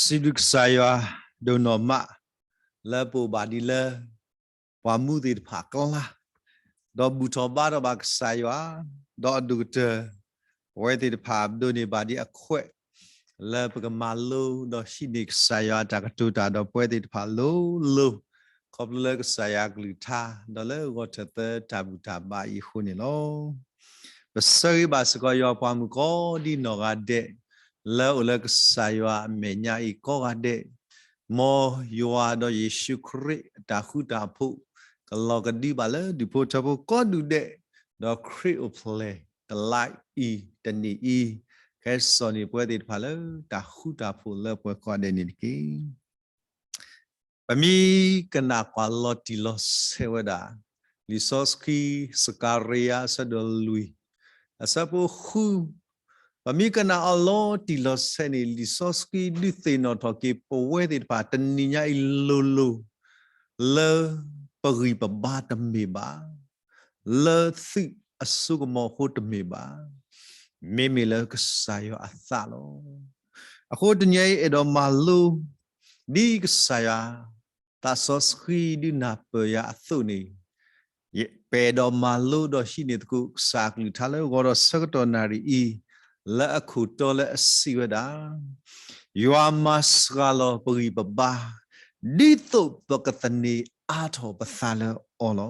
စံးဘျုးကစၢ်ယွၤဒိၣ်နီၢ်မး လၢပအိၣ်ဘၣ်ဒ်လၢ ပှၤမူသ့ၣ်တဖၣ်အကျါ, ဒီးဘူၣ်ထီၣ်ဘါထီၣ်ဘၣ်ကစၢ်ယွၤ, ဒီးအဒိၣ်ကတၢၢ် ပဝဲသ့ၣ်တဖၣ်ဒိးန့ၢ်ဘၣ်ဒ်အခွဲး လၢပကမၤလိဒီးဟံးန့ၢ်ကစၢ်ယွၤအတၢ်ကတိၤတၢ်ဒီးပဝဲသ့ၣ်တဖၣ်လိၤလိၤ, ခီဖျိလၢကစၢ်ယွၤအကလုၢ်ကထါ ဒီးလၢဂီၤထၢၣ်သၢတၢ်ဘူၣ်တၢ်ဘါအံၤအဃိန့ၣ်လီၤ. ပဆၢဂ့ၤဘၣ်စ့ၢ်ကီးယွၤပှၤမုၣ်ကိးဒံနီၢ်ဂၤဒဲး လၢအိၣ်လၢကစၢ်ယွၤအမဲာ်ညါအံၤကိးဂၤဒဲး, မ်ယွၤဒီးယ့ၣ်ၡူးခရံာ်အတၢ်ဃူတၢ်ဖိး ကလီၤကဒုဘၣ်လၢဒူၣ်ဖိထၢဖိကိးဒူၣ်ဒဲး, ဒီးခရံာ်အိၣ်ဖျဲၣ်တလါအံၤတနံၤအံၤ, ကဟဲစိာ်န့ၢ်ပဝဲသ့ၣ်တဖၣ်လၢတၢ်ဃူတၢ်ဖိးလၢပှဲၤကိးဂၤဒဲးန့ၣ်တက့ၢ်. ပမ့ၢ်ကနၣ်ကွၢ်လီၤတံၢ်လီၤဆဲးဝဲဒၣ် လံာ်စီဆှံ စကၤရယၤ အဆၢဒိၣ်လွံၢ် အဆၢဖိဃု, ပမ့ၢ်ကနၣ်အီၤလီၤတံၢ်လီၤဆဲးန့ၣ် လံာ်စီဆှံဒုးသ့ၣ်နီၣ်ထီၣ်က့ၤပဝဲသ့ၣ်တဖၣ်တနံၤညါအံၤလိၤလိၤ လၢပဂံၢ်ပဘါတမ့ၢ်ဘၣ်, လၢသုးအစိကမီၤအဃိတမ့ၢ်ဘၣ်, မ့မ့ၢ်လၢကစၢ်ယွၤအသးလီၤ. အဃိတနံၤအံၤအဲၣ်ဒိးမၤလိ ဒ်ကစၢ်ယွၤ သးစီဆှံဒုးနၢ်ပၢၢ်ယၤအသိးန့ၣ်, ပအဲၣ်ဒိးမၤလိဒီးဟံးန့ၢ်သကိးကစၢ်အကလုၢ်ကထါလၢဂီၤဒီးဆၢကတီၢ်နၣ်ရံၣ်အံၤ, လၢအခိၣ်တီလၢအစံးဝဲဒၣ်, ယွၤမၤစှၤလီၤပဂံၢ်ပဘါ, ဒ်သိးပကသန့ၤအါထီၣ်ပသးလၢအီၤလီၤ.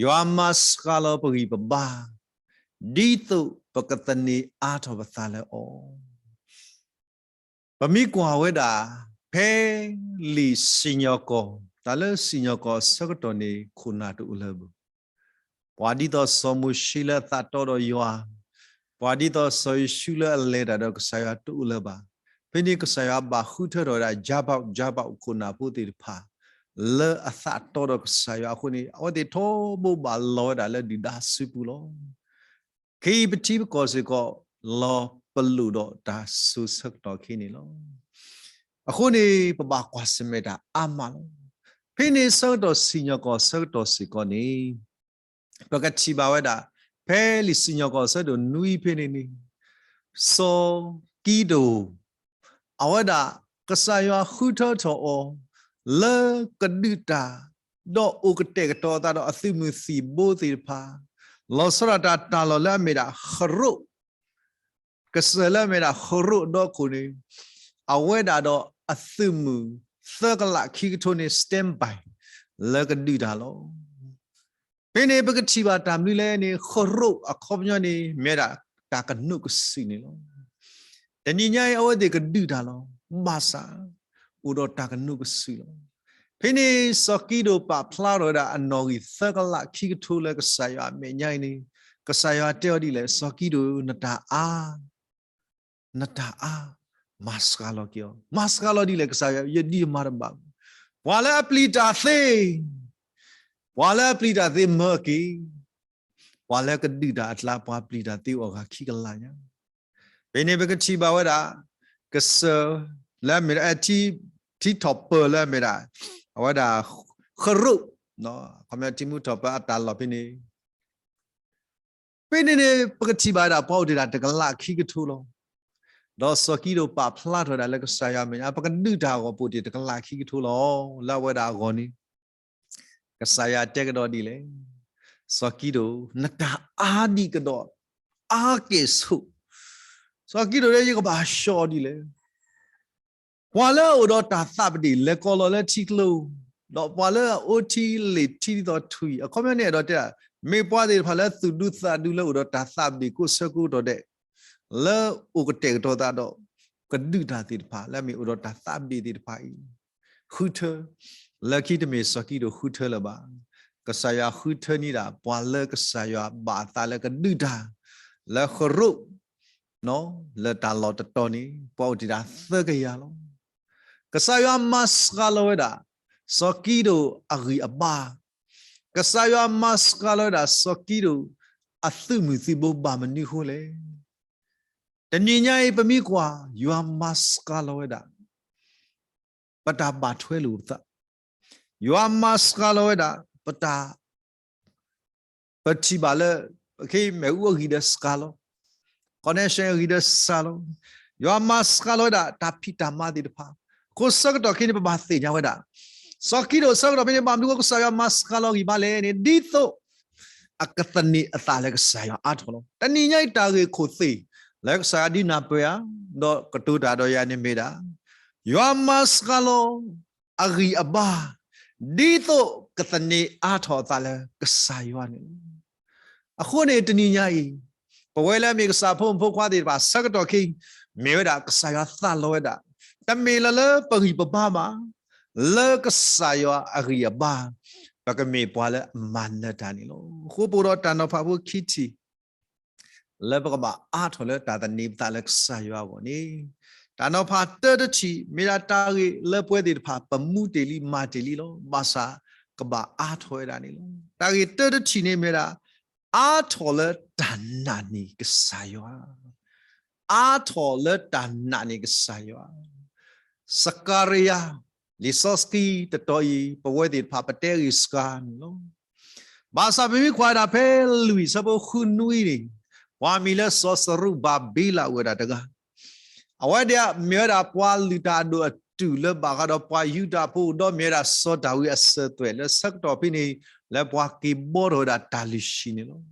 ယွၤမၤစှၤလီၤပဂံၢ်ပဘါ, ဒ်သိးပကသန့ၤအါထီၣ်ပသးလၢအီၤ. ပမ့ၢ်ကွၢ်ဝဲဒၣ် ဖဲလံာ်စံၣ်ညီၣ်ကွီၢ်, တၢ်လၢစံၣ်ညီၣ်ကွီၢ်အဆၢကတီၢ်န့ၣ် ခိၣ်နၢ်တအိၣ်လၢၤဘၣ်. ပှၤဒ်သိးစီၤမိၤၡ့လၢအသးတီဒီးယွၤ, ပှၤဒ်သိးစီၤယိၤၡူလၢအလဲၤတၢ်ဒီးကစၢ်ယွၤတအိၣ်လၢၤဘၣ်. ဖဲန့ၣ်ကစၢ်ယွၤဘၣ်ဃုထၢထီၣ်ဝဲဒၣ် ယၤဘး, ယၤဘး ခိၣ်နၢ်ဖိသ့ၣ်တဖၣ် လၢအသးတီဒီးကစၢ်ယွၤအဃိန့ၣ် အဝဲသ့ၣ်ထီဘိဘၣ်လီၤဝဲဒၣ်လၢဒုၣ်ဒါစုပူၤလီၤ. ခဲအံၤပထံပကီၢ်စ့ၢ်ကီး လီၤပလိာ်ဒီးတၢ်စိၤဆၢကတီၢ်ခဲအံၤန့ၣ်လီၤ. အဃိန့ၣ် ပဘၣ်ကွၢ်ဆၢၣ်မဲာ်တၢ်အါမးလီၤ. ဖဲန့ၣ်ဆၢကတီၢ်စံၣ်ညီၣ်ကွီၢ်ဆၢကတီၢ်စ့ၢ်ကီးန့ၣ် ပကထံၣ်ဘၣ်ဝဲဒၣ် ဖဲလံာ်စံၣ်ညီၣ်ကွီၢ်အဆၢဒိၣ်နွံဖဲန့ၣ်န့ၣ် စီၤကံဒိၣ် အဝဲဒၣ် ကစၢ်ယွၤဃုထၢထီၣ်အီၤ လၢကဒုးတၢ် ဒီးအိၣ်ကတဲာ်ကတီၤအသးဒီးအသုးမုၢ်သံၣ်ဘိသ့ၣ်တဖၣ်, လီၤဆီဒၣ်တၢ်တၢ်လီၢ်လၢအမ့ၢ်ဒၣ်ဃရိၣ်, ကစၢၢ်လၢအမ့ၢ်ဒၣ်ဃရိၣ်အဒီခိၣ်န့ၣ် အဝဲဒၣ်ဒီးအသုးမုၢ်သၢကလးခံကထိန့ၣ် standby လၢကဒုးတၢ်လီၤ. ဖဲန့ၣ်ပကထံၣ်ဘၣ်တၢ်မနုၤလဲၣ်န့ၣ် ဃရိၣ်အခီပညီန့ၣ် မ့ၢ်ဒၣ်တၢ်ကနိးကစုာ်န့ၣ်လီၤ. တနံၤညါအံၤအဝဲသ့ၣ်ကဒုးတၢ်လီၤ. ဘၣ်ဆၣ် အိၣ်ဒီးတၢ်ကနိးကစုာ်လီၤ. ဖဲန့ၣ်စီၤကံဒိၣ်ပာ်ဖျါထီၣ်ဝဲဒၣ်အနီၣ်ဂံၢ်သၢကလးခံကထိလၢကစၢ်ယွၤအမဲာ်ညါအံၤန့ၣ် ကစၢ်ယွၤတဲအီၤဒ်လဲၣ်, စီၤကံဒိၣ် နတၢ်အါ နတၢ်အါ မၤစှၤလီၤက့ၤအီၤ, မၤစှၤလီၤဒ်လဲၣ်, ကစၢ်ယွၤ ယဒံးမၤတဘၣ်ဘၣ်. ပှၤလၢအပျံၤတၢ်သ့, ပှၤလၢအပျံၤတၢ်သ့မၢအက့ၤ, ပှၤလၢကဒုးတၢ်အကျါ ပှၤပျံၤတၢ်သ့အိၣ်အဂၤခံကလးညါ. ဖဲန့ၣ်ပကထံၣ်ဘၣ်ဝဲဒၣ် ကစၢၢ်လၢအမ့ၢ်ဒၣ် ထံထီၣ်ပၢၢ်လၢအမ့ၢ်ဒၣ် အဝဲဒၣ် ဃရိၣ်, ခီပညီထံမူထီၣ်ပၢၢ်အတၢ်လီၢ်ဖဲန့ၣ် ဖဲန့ၣ်န့ၣ် ပကထံၣ်ဘၣ်ဝဲဒၣ် ပှၤအိၣ်တ့ၢ်ဒၣ်တကလးခံကထိလီၤ. ဒီးစီၤကံဒိၣ်ပာ်ဖျါထီၣ်ဝဲဒၣ်လၢကစၢ်ယွၤအမဲာ်ညါ ပကဒုးတၢ်အဂီၢ် ပအိၣ်တ့ၢ်တကလးခံကထိလီၤ. လၢအဝဲဒၣ်အဂီၢ်န့ၣ် ကစၢ်ယွၤတဲကဒီးဒ်လဲၣ်, စီၤကံဒိၣ် နတၢ်အါဒံးကဒီး အါက့ၢ်ဆိး, စီၤကံဒိၣ်တဲ ယကဘၣ်ဆှီဒ်လဲၣ်. ပှၤလၢအအိၣ်ဒီးတၢ်သးပ့ၤန့ၣ် လဲၤကိးလီၤလၢထံကျိ, ဒီးပှၤလၢအအိၣ်ထံလ့ၣ်ထံဒ်သိးထွံၣ်, အခီပညီန့ၣ်အဲၣ်ဒိးတဲဒၣ် မ့ၢ်ပှၤသ့ၣ်တဖၣ်လၢသူၣ်ဒူသးဒူလၢအိၣ်ဒီးတၢ်သးပ့ၤကိးဆၢကိးကတီၢ်ဒဲး, လၢအိၣ်ကတဲာ်ကတီၤသးဒီး ကဒုးတၢ်သ့ၣ်တဖၣ် လၢအမ့ၢ်အိၣ်ဒီးတၢ်သးပ့ၤသ့ၣ်တဖၣ်အံၤ ဃုထၢ, လၢခံတမ့ၢ်စီၤကံဒိၣ်ဃုထၢလၢၤဘၣ်. ကစၢ်ယွၤဃုထၢန့ၢ်ဒၣ် ပှၤလၢကစၢ်ယွၤဘၣ်အသးလၢကဒုးတၢ် လၢဃရိၣ် လၢတၢ်လီၢ်တတီၤန့ၣ် ပှၤအိၣ်တ့ၢ်ဒၣ်သၢကယၤလီၤ. ကစၢ်ယွၤမၤစှၤလီၤဝဲဒၣ် စီၤကံဒိၣ်အဂံၢ်အဘါ, ကစၢ်ယွၤမၤစှၤလီၤဝဲဒၣ် စီၤကံဒိၣ်အသုးမုၢ်သံၣ်ဘိဘၣ်မနုၤအဃိလဲၣ်. တနံၤညါအံၤ ပမ့ၢ်ကွၢ် ယွၤမၤစှၤလီၤဝဲဒၣ် ပတၢ်ဘၣ်ထွဲလိာ်ပသး, ယွၤမၤစှၤလီၤဝဲဒၣ် ပတၢ် ပထံၣ်ဘၣ်လၢ မ့ၣ်အူအဂံၢ်ဒီးစှၤလီၤ, connection အဂံၢ်ဒီးစှၤလီၤ, ယွၤမၤစှၤလီၤဝဲဒၣ်တၢ်ဖံးတၢ်မၤသ့ၣ်တဖၣ်. အဃိဆၢကတီၢ်ခဲအံၤန့ၣ် ပဘၣ်သ့ၣ်ညါဝဲဒၣ် စီၤကံဒိၣ်ဆၢကတီၢ်ဖဲန့ၣ် ဘၣ်မနုၤအဃိကစၢ်ယွၤမၤစှၤလီၤအဂံၢ်အဘါလဲၣ်န့ၣ် ဒ်သိး အကသန့ၤအသးလၢကစၢ်ယွၤအါထီၣ်လီၤ. တနံၤညါအံၤတၢ်ဂ့ၢ်ခိၣ်သ့ၣ် လၢကစၢ်ယွၤဒုးနၢ်ပၢၢ်ယၤ ဒီးကတိၤတၢ်ဒီးယၤန့ၣ်မ့ၢ်ဒၣ် ယွၤမၤစှၤလီၤ အဂံၢ်အဘါ ဒ်သိးကသန့ၤအါထီၣ်အသးလၢကစၢ်ယွၤန့ၣ်လီၤ. အဃိန့ၣ်တနံၤညါအံၤ ပဝဲလၢအမ့ၢ်ကစၢ်ဖိမုၣ်ဖိခွါသ့ၣ်တဖၣ် ဆၢကတီၢ်ခဲအံၤ မ့ၢ်ဝဲဒၣ်ကစၢ်ယွၤသးလီဝဲဒၣ် တမ့ၢ်လၢလၢပဂံၢ်ပဘါဘၣ် လၢကစၢ်ယွၤအဂံၢ်အဘါ ပကမ့ၢ်ပှၤလၢအမၤနၢၤတၢ်န့ၣ်လီၤ. အဃိပအိၣ်ဒီးတၢ်နီၤဖးဖိခံထံၣ် လၢပကဘၣ်အါထီၣ်လၢတၢ်သန့ၤပသးလၢကစၢ်ယွၤအဂီၢ်န့ၣ် တၢ်နီၤဖးတၢတထံၣ် မ့ၢ်ဒၣ်တၢ်ဂ့ၢ်လၢပဝဲသ့ၣ်တဖၣ် ပမူတ့ၢ်လံမၤတ့ၢ်လံလီၤ. ဘၣ်ဆၣ်ကဘၣ်အါထီၣ်ဝဲဒၣ်န့ၣ်လီၤ. တၢ်ဂ့ၢ်တၢတထံၣ်န့ၣ်မ့ၢ်ဒၣ် အါထီၣ်လၢတၢ်နာ်န့ၢ်ကစၢ်ယွၤ အါထီၣ်လၢတၢ်နာ်န့ၢ်ကစၢ်ယွၤ. စကၤရယၤ လံာ်စီဆှံတတီၤအံၤ ပဝဲသ့ၣ်တဖၣ်ပတဲဂ့ၢ်စှၤန့ၣ်လီၤ. ဘၣ်ဆၣ်ပမ့ၢ်ကွၢ်ဝဲဒၣ်ဖဲလွံၢ်ဆၢဖိဃုနွံန့ၣ် ပှၤမံၤလၢစီၤစရူၤဘၤဘ့လးအိၣ်ဝဲဒၣ်တဂၤ အဝဲဒၣ်မ့ၢ်ဝဲဒၣ်ပှၤလုၢ်တၢ်အဒိၣ်အတုၢ်လၢဘၣ်ဃးဒီးပှၤယူဒၤဖိ ဒီးမ့ၢ်ဝဲဒၣ်စီၤဒၤဝံးအစၢၤသွဲၣ်လၢဆၢကတီၢ်ဖဲန့ၣ် လၢပှၤက့ၤဘီထီၣ်ဝဲဒၣ်တၢ်လုၢ်ဟံၣ်န့ၣ်လီၤ.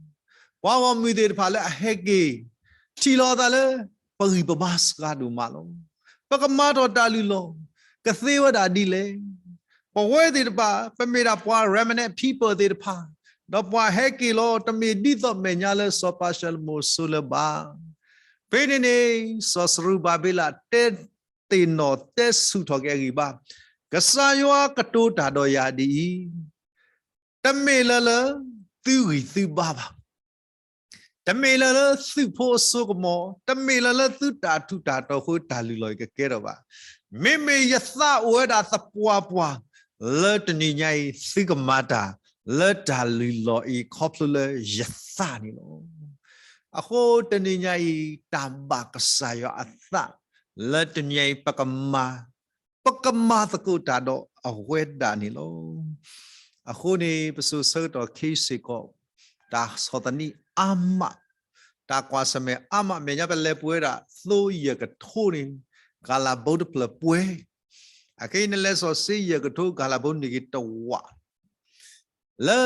ပှၤဂီၢ်မုၢ်သ့ၣ်တဖၣ်လၢအဟဲက့ၤ ထံၣ်လီၤအသးလၢ ပဂံၢ်ပဘါစှၤဒိၣ်မးလီၤ. ပကမၤထီၣ်တၢ်လုၢ်လီၢ် ကသ့ဝဲဒၣ်ဒ်လဲၣ်. ပဝဲသ့ၣ်တဖၣ် ပမ့ၢ်ဒၣ်ပှၤ remnant people သ့ၣ်တဖၣ် ဒီးပှၤဟဲက့ၤလီၤ တမ့ၢ်ဒ်သိးမဲာ်ညါလၢစီၤပၤၡလိၤမိၣ်အစိၤလၢၤဘၣ်. ဖဲန့ၣ်န့ၣ် စီၤစရူၤဘၤဘ့လးတဲသ့ၣ်နီၣ်တဲဆူၣ်ထီၣ်က့ၤအဂံၢ်ဘါ, ကစၢ်ယွၤကတိၤတၢ်ဒီးယၤဒ်အံၤ, တမ့ၢ်လၢလၢသုဂံၢ်သုဘါဘၣ်. တမ့ၢ်လၢလၢသုးဖိအစိကမီၤ, တမ့ၢ်လၢလၢသုတၢ်ထူးတၢ်တီၤအဃိတၢ်လုၢ်လီၢ်အံၤကကဲထီၣ်ဘၣ်. မ့မ့ၢ်ယသးအိၣ်ဝဲဒၣ်သပှၢ်ပှၢ်, လၢတနံၤညါအံၤ သုကမၤတၢ်လၢတၢ်လုၢ်လီၢ်အံၤ ခီဖျိလၢယသးန့ၣ်လီၤ. အဃိတနံၤညါအံၤ တၢ်ဘၣ်ကစၢ်ယွၤအသး လၢတနံၤညါအံၤ ပကမၤ ပကမၤသကိးတၢ်ဒီးအဝဲဒၣ်န့ၣ်လီၤ. အဃိန့ၣ် ပစိၤဆၢကတီၢ်ခဲအံၤစ့ၢ်ကီး တၢ်ဆီၣ်သနံးအါမး, တၢ်ကွၢ်ဆၢၣ်မဲာ်အါမး, မဲာ်ညါပလဲၤပှ့ၤဝဲဒၣ်သိယဲၢ်ကထိန့ၣ် ကၤလၤဘိတဖျၢၣ်ပှဲၤ, အခဲအံၤနလဲၤစီၤစ့ယဲၢ်ကထိ ကၤလၤဘိန့ၢ်က့ၤတဝး လၢ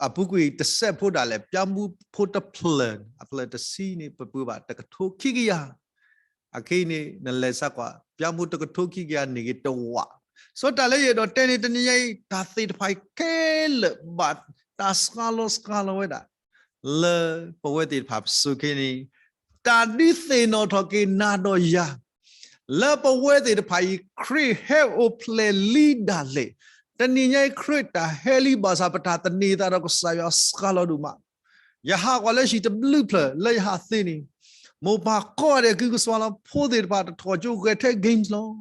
အပူၤကွံာ်တစဲးဖိဒၣ်လဲာ် ပၠါမူဖိတဖျၢၣ် အဖျၢၣ်တဆံန့ၣ် ပပှ့ၤဘၣ်တကထိခံကယၤ, အခဲအံၤန့ၣ် နလဲၤစးကွၢ် ပၠါမူတကထိခံကယၤန့ၢ်က့ၤတဝး, စီၤတၢ်လၢယအဲၣ်ဒိးတဲန့ၣ် တနံၤညါအံၤ တၢ်သ့ၣ်တဖၣ်အံၤခဲလၢာ်ဘၣ်တၢ်စှၤလီၤစှၤလီၤဝဲဒၣ် လၢပဝဲသ့ၣ်တဖၣ်ပစိၤခဲအံၤန့ၣ် တၢ်ဒုးသ့ၣ်နီၣ်ထီၣ်က့ၤနၤဒီးယၤ လၢပဝဲသ့ၣ်တဖၣ်အံၤ ခရံာ်ဟဲအိၣ်ဖျဲၣ်လံဒၣ်လဲာ်, တနံၤညါအံၤခရံာ်တၢ်ဟဲလံဘၣ်ဆၣ် ပတၢ်သန့ၤသးဒီးကစၢ်ယွၤစှၤလီၤဒိၣ်မး, ယဟးကွၢ်လၢဟံၣ်တဘျုးဖျၢၣ်လၢယဟးသ့န့ၣ်, မိၢ်ပၢ်ကိးဂၤဒဲးကုကစွါလီၤ, ဖိသ့ၣ်တဖၣ်တထီၣ်ကၠိဂဲၤထဲ games လီၤ.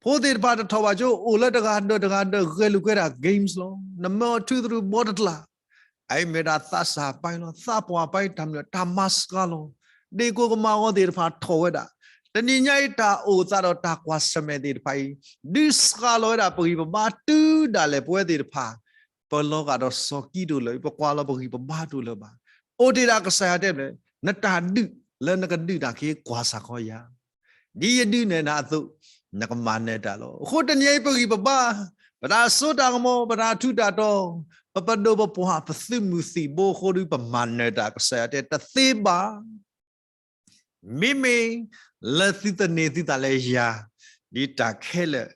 ဖိသ့ၣ်တဖၣ်တထီၣ်ဘၣ်ကၠိ အိၣ်လၢတဂၤဒီးတဂၤဒီးဂဲၤလိာ်ကွဲဒၣ် games လီၤ. နမၢအီၤထုသရူးဘီတကျၢ်, အအံၤမ့ၢ်ဒၣ်သးစၢ်ပၢ်လီၤ, သးပှၢ်ပၢ်တၢ်မနုၤ တၢ်မၤစှၤလီၤ, ဒ့ၣ်ကိကမၤဂီၤသ့ၣ်တဖၣ်ထီၣ်ဝဲဒၣ်, တနံၤညါအံၤတၢ်အိၣ်သးဒီးတၢ်ကွၢ်ဆၢၣ်မဲာ်သ့ၣ်တဖၣ်အံၤ ဒုးစှၤလီၤဝဲဒၣ်ပဂံၢ်ပဘါတုၤဒၣ်လဲာ်ပဝဲသ့ၣ်တဖၣ် ပလီၤဂာ်ဒီးစီၤကံဒိၣ်လၢ ပကွၢ်လီၤပဂံၢ်ပဘါတအိၣ်လၢၤဘၣ်. အိၣ်တ့ၢ်ဒၣ်ကစၢ်ယွၤတဲဘၣ်, နတၢ်ဒုးလၢနကဒုးတၢ်က့ၤကွၢ်စၢ်ခီယၤ, ဒ်ယဒုးနဲၣ်နၤအသိး နကမၤနၢၤတၢ်လီၤ. အဃိတနံၤအံၤပဂံၢ်ပဘါ, ပတၢ်စိတၢ်ကမီၤ, ပတၢ်ထူးတၢ်တီၤ, ပပဒိၣ်ပပှၢ် ပသုးမုၢ်သံၣ်ဘိအဃိဒီး ပမၤနၢၤတၢ်ကစၢ်ယွၤတဲတသ့ဘၣ်. မ့မ့ၢ်လၢသုသန့ၤသုသးလၢယၤ, ဒ်တၢ်ခဲလၢာ်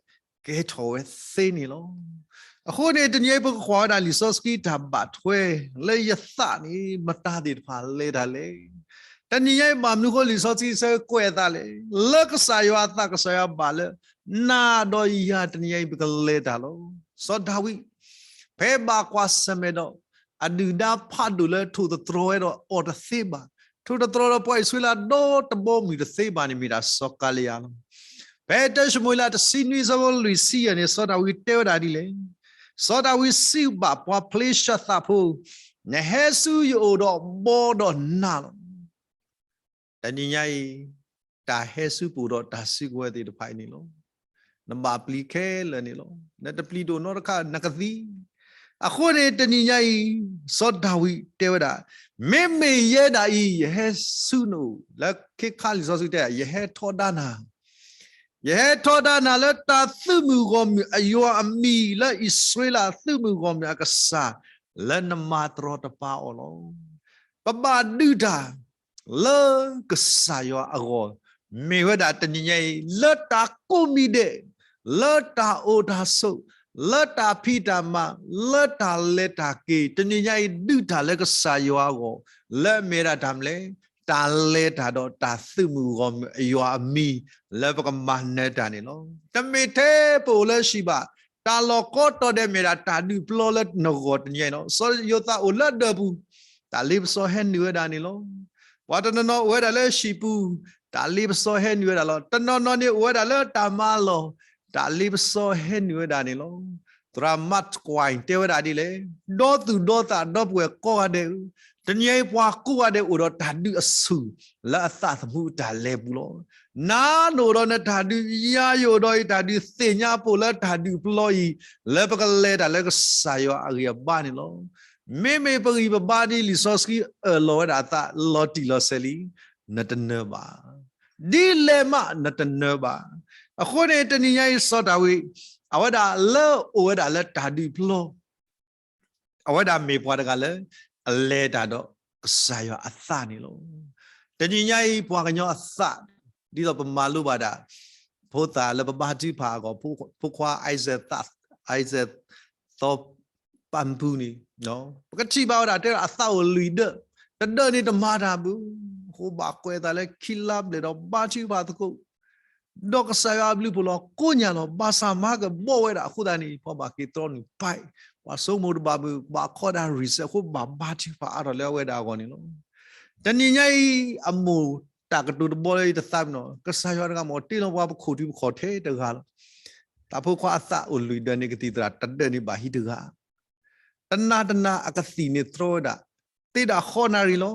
ကဲထီၣ်ဝဲသ့န့ၣ်လီၤ. အဃိန့ၣ် တနံၤအံၤ ပကကွၢ်ဝဲဒၣ်လံာ်စီဆှံတၢ်ဘၣ်ထွဲ လၢယသးန့ၣ် မတၤသ့ၣ်တဖၣ်လဲၤတၢ်လဲၣ်. တနံၤအံၤ ဘၣ်မနုၤအဃိလံာ်စီဆှံဆၢကွဲးအသးလဲၣ်. လၢကစၢ်ယွၤအသး ကစၢ်ယွၤဘၣ်လၢ နၤဒီးယၤတနံၤအံၤ ပကလဲၤတၢ်လီၤ. စီၤဒၤဝံး ဖဲဘၣ်ကွၢ်ဆၢၣ်မဲာ်ဒီး အဒုၣ်ဒါဖးဒိၣ်လၢထိၣ်သတြီၤဝဲဒီးအီၤတသ့ဘၣ်. ထိၣ်သတြီၤဒီးပှၤအံၣ်စရ့လးဒီတဘီမုၢ်တသ့ဘၣ်န့ၣ် မ့ၢ်ဒၣ်စီၤကၤလံယၤလီၤ. ဖဲတၢၡမူၤအ့လးတဆံနွံဆၢဖိလွံၢ်ဆံယဲၢ်န့ၣ် စီၤဒၤဝံးတဲဝဲဒၣ်ဒ်လဲၣ်. စီၤဒၤဝံးစံးဘၣ်ပှၤဖလ့ၡသးဖိ, နဟဲဆူယအိၣ်ဒီးဘီဒီးနးလီၤ. တနံၤညါအံၤ တၢ်ဟဲဆူပအိၣ်ဒီးတၢ်စုကဝဲၤသ့ၣ်တဖၣ်အံၤန့ၣ်လီၤ. နဘၣ်ပျံၤခဲလၢာ်န့ၣ်လီၤ. နတပျံၤဒိၣ်နီတခါ နကသံ. အဃိန့ၣ်တနံၤညါအံၤ စီၤဒၤဝံးတဲဝဲဒၣ်, မ့မ့ၢ်ယဲဒၣ်အံၤ ယဟဲဆူနအိၣ်, လၢခ့ခါလံာ်စီဆှံတဲ ယဟဲထီဒါနၤ, ယဟဲထီဒါနၤလၢတၢ်သုးမုၢ်ဂီၢ်မုၢ်အယွၤအမံၤ လၢအံၣ်စရ့လးသုးမုၢ်ဂီၢ်မုၢ်အကစၢ် လၢနမၤတရီတပါအီၤလီၤ. ပဘၣ်ဒုးတၢ် လၢကစၢ်ယွၤအဂီၢ် မ့ၢ်ဝဲဒၣ်တနံၤညါအံၤ လၢတၢ်ကိးမံၤဒဲး, လၢတၢ်အိၣ်တၢ်ဆိး, လၢတၢ်ဖံးတၢ်မၤ, လၢတၢ်လဲၤတၢ်က့ၤ, တနံၤညါအံၤ ဒုးတၢ်လၢကစၢ်ယွၤအဂီၢ် လၢအမ့ၢ်ဝဲဒၣ်တၢ်မနုၤလဲၣ်, တၢ်လဲၤတၢ်ဒီးတၢ်သုးမုၢ်ဂီၢ်မုၢ်အယွၤအမံၤ လၢပကမၤနၢၤတၢ်န့ၣ်လီၤ. တမ့ၢ်ထဲပအိၣ်လၢဟံၣ်ဘၣ်, တၢ်လီၢ်ကိးတီၤဒဲးမ့ၢ်ဒၣ်တၢ်ဒုးပျီလၢနဂီၢ်တနံၤညါအံၤလီၤ. စီၤယိၤသးအိၣ်လၢဒၢးပူၤ, တၢ်လ့ပစီဟဲနုာ်ဝဲဒၣ်န့ၣ်လီၤ. ပှၤတနီၤနီၤအိၣ်ဝဲဒၣ်လၢဟံၣ်ပူၤ, တၢ်လ့ပစီဟဲနုာ်ဝဲဒၣ်လီၤ. တနီၤနီၤန့ၣ်အိၣ်ဝဲဒၣ်လၢတၢ်မၤလီၢ်, တၢ်လ့ပစီဟဲနုာ်ဝဲဒၣ်န့ၣ်လီၤ. သရၣ် Mark Twain တဲဝဲဒၣ်ဒ်လဲၣ်, ဒီသူၣ်ဒီသးဒီပုၢ်ဝဲၢ်ကိးဂၤဒဲးဧၢ, တနံၤအံၤပှၤကိးဂၤဒဲးအိၣ်ဒီးတၢ်ဒုးအဆူၣ် လၢအသးသမူအတၢ်လဲၤပူၤလီၤ. နၤနအိၣ်ဒီးနတၢ်ဒုး, ယၤယအိၣ်ဒီးယတၢ်ဒုး, သ့ၣ်ညါပအိၣ်လၢတၢ်ဒုးပျီအံၤ လၢပကလဲၤတၢ်လၢကစၢ်ယွၤအဂံၢ်အဘါန့ၣ်လီၤ. မ့မ့ၢ်ပဂံၢ်ပဘါဒ်လံာ်စီဆှံအၢၣ်လီၤဝဲဒၣ်အသး လီၤတံၢ်လီၤဆဲးလံ, နတနၢၤဘၣ်. ဒ်လဲၣ်မးနတနၢၤဘၣ်. အဃိန့ၣ်တနံၤညါအံၤစီၤဒၤဝံး, အဝဲဒၣ်လၢအိၣ်ဝဲဒၣ်လၢတၢ်ဒုးပျီ, အဝဲဒၣ်မ့ၢ်ပှၤတဂၤလၢ အလဲၤတၢ်ဒီးကစၢ်ယွၤအသးန့ၣ်လီၤ. တနံၤညါအံၤပှၤကညီအသး, ဒ်သိးပမၤလိဘၣ်ဒၣ်, ဖိသၣ်လၢပဘါထုကဖၣ်အဂီၢ်, ဖိခွါ Isaac သး, Isaac သီပၢ်ပူၤန့ၣ်, ပကထံၣ်ဘၣ်ဝဲဒၣ်တဲဒၣ်အသးအိၣ်လွံၢ်ဒၢး, တဒၢးန့ၣ်တမၤတၢ်ဘၣ်, အဃိဘၣ်ကွဲးအသးလၢခံလါဘျဲၣ်ဒီးဘါထုကဖၣ်သကိး ဒီးကစၢ်ယွၤအဘျုးအဖှိၣ်လီၤကိညၢ်လီၤ. ဘၣ်ဆၣ်မၤကဘီဝဲဒၣ်အဃိသတးန့ၣ် ပှၤဘၣ်က့ၤတြီနုာ်ပာ်, ပှၤဆိကမိၣ်တဘၣ်မုာ်, ဘၣ်ခီဒၣ် reset အဃိဘၣ်ဘါထုကဖၣ်အါထီၣ်လၢအဝဲဒၣ်အဂီၢ်န့ၣ်လီၤ. တနံၤညါအံၤ အမိၢ်တၢ်ကတိၤတဘီလၢယတသးပ့ၤနီၣ်, ကစၢ်ယွၤတဂၤမ့ၢ်တ့လီၤပှၤပခိၣ်ထံပခီၣ်ထဲတဂၤလီၤ. တၢ်ဖိခွါအသးအိၣ်လွံၢ်ဒၢးန့ၣ် ကသံၣ်သရၣ်တဒၢးန့ၣ်ဘၣ်ဟံးတဂၤ တနၤတနၤအကသံၣ်န့ၣ်တြီဝဲဒၣ် သ့ဒၣ်ဃိးနၣ်ရံၣ်လီၤ.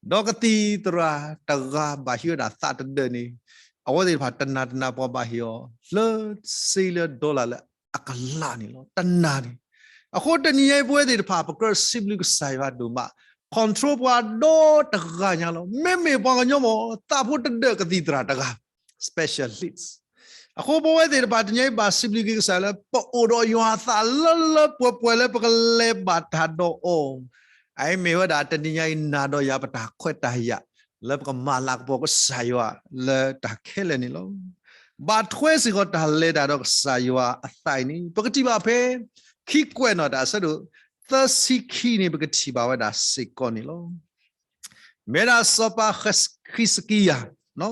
ဒီးကသံၣ်သရၣ်တဂၤဘၣ်ဟံးဝဲဒၣ်သးတဒၢးန့ၣ်, အဝဲသ့ၣ်တဖၣ်တနၤတနၤပှၤဘၣ်ဟ့ၣ်အီၤ လၢစ့လၢဒီလၣ်လၢအကလးန့ၣ်လီၤ. တနၤန့ၣ်, အဃိတနံၤညါအံၤပဝဲသ့ၣ်တဖၣ် ပကြၢးစံးဘျုးကစၢ်ယွၤဒိၣ်မး, control ပှၤဒီတဂၤညါလီၤ. မ့မ့ၢ်ပှၤကညီမ့ၢ် သးဖိတဒၢးကသံၣ်သရၣ်တဂၤ specialist အဃိပဝဲသ့ၣ်တဖၣ်တနံၤညါအံၤဘၣ်စံးဘျုးက့ၤကစၢ်လၢ ပအိၣ်ဒီးယွၤအသးလၢလၢပှဲၤပှဲၤလၢပကလဲၤဘၣ်တၢ်ဒီးအီၤ, အအံၤမ့ၢ်ဝဲဒၣ်တနံၤညါအံၤနၤဒီးယၤပတၢ်ခွဲးတၢ်ယာ် လၢပကမၤလၤကပီၤကစၢ်ယွၤလၢတၢ်ခဲလၢာ်န့ၣ်လီၤ. ဘၣ်ထွဲစ့ၢ်ကီးတၢ်လဲၤတၢ်ဒီးကစၢ်ယွၤအသးအံၤန့ၣ် ပကထံၣ်ဘၣ်ဖဲ ခံကွဲးနီၣ်တၢ်အဆၢဒိၣ် သၢဆံခံန့ၣ် ပကထံၣ်ဘၣ်ဝဲဒၣ်စ့ၢ်ကီးန့ၣ်လီၤ. မ့ၢ်ဒၣ်စီၤပၤဃံးစကံယၤ,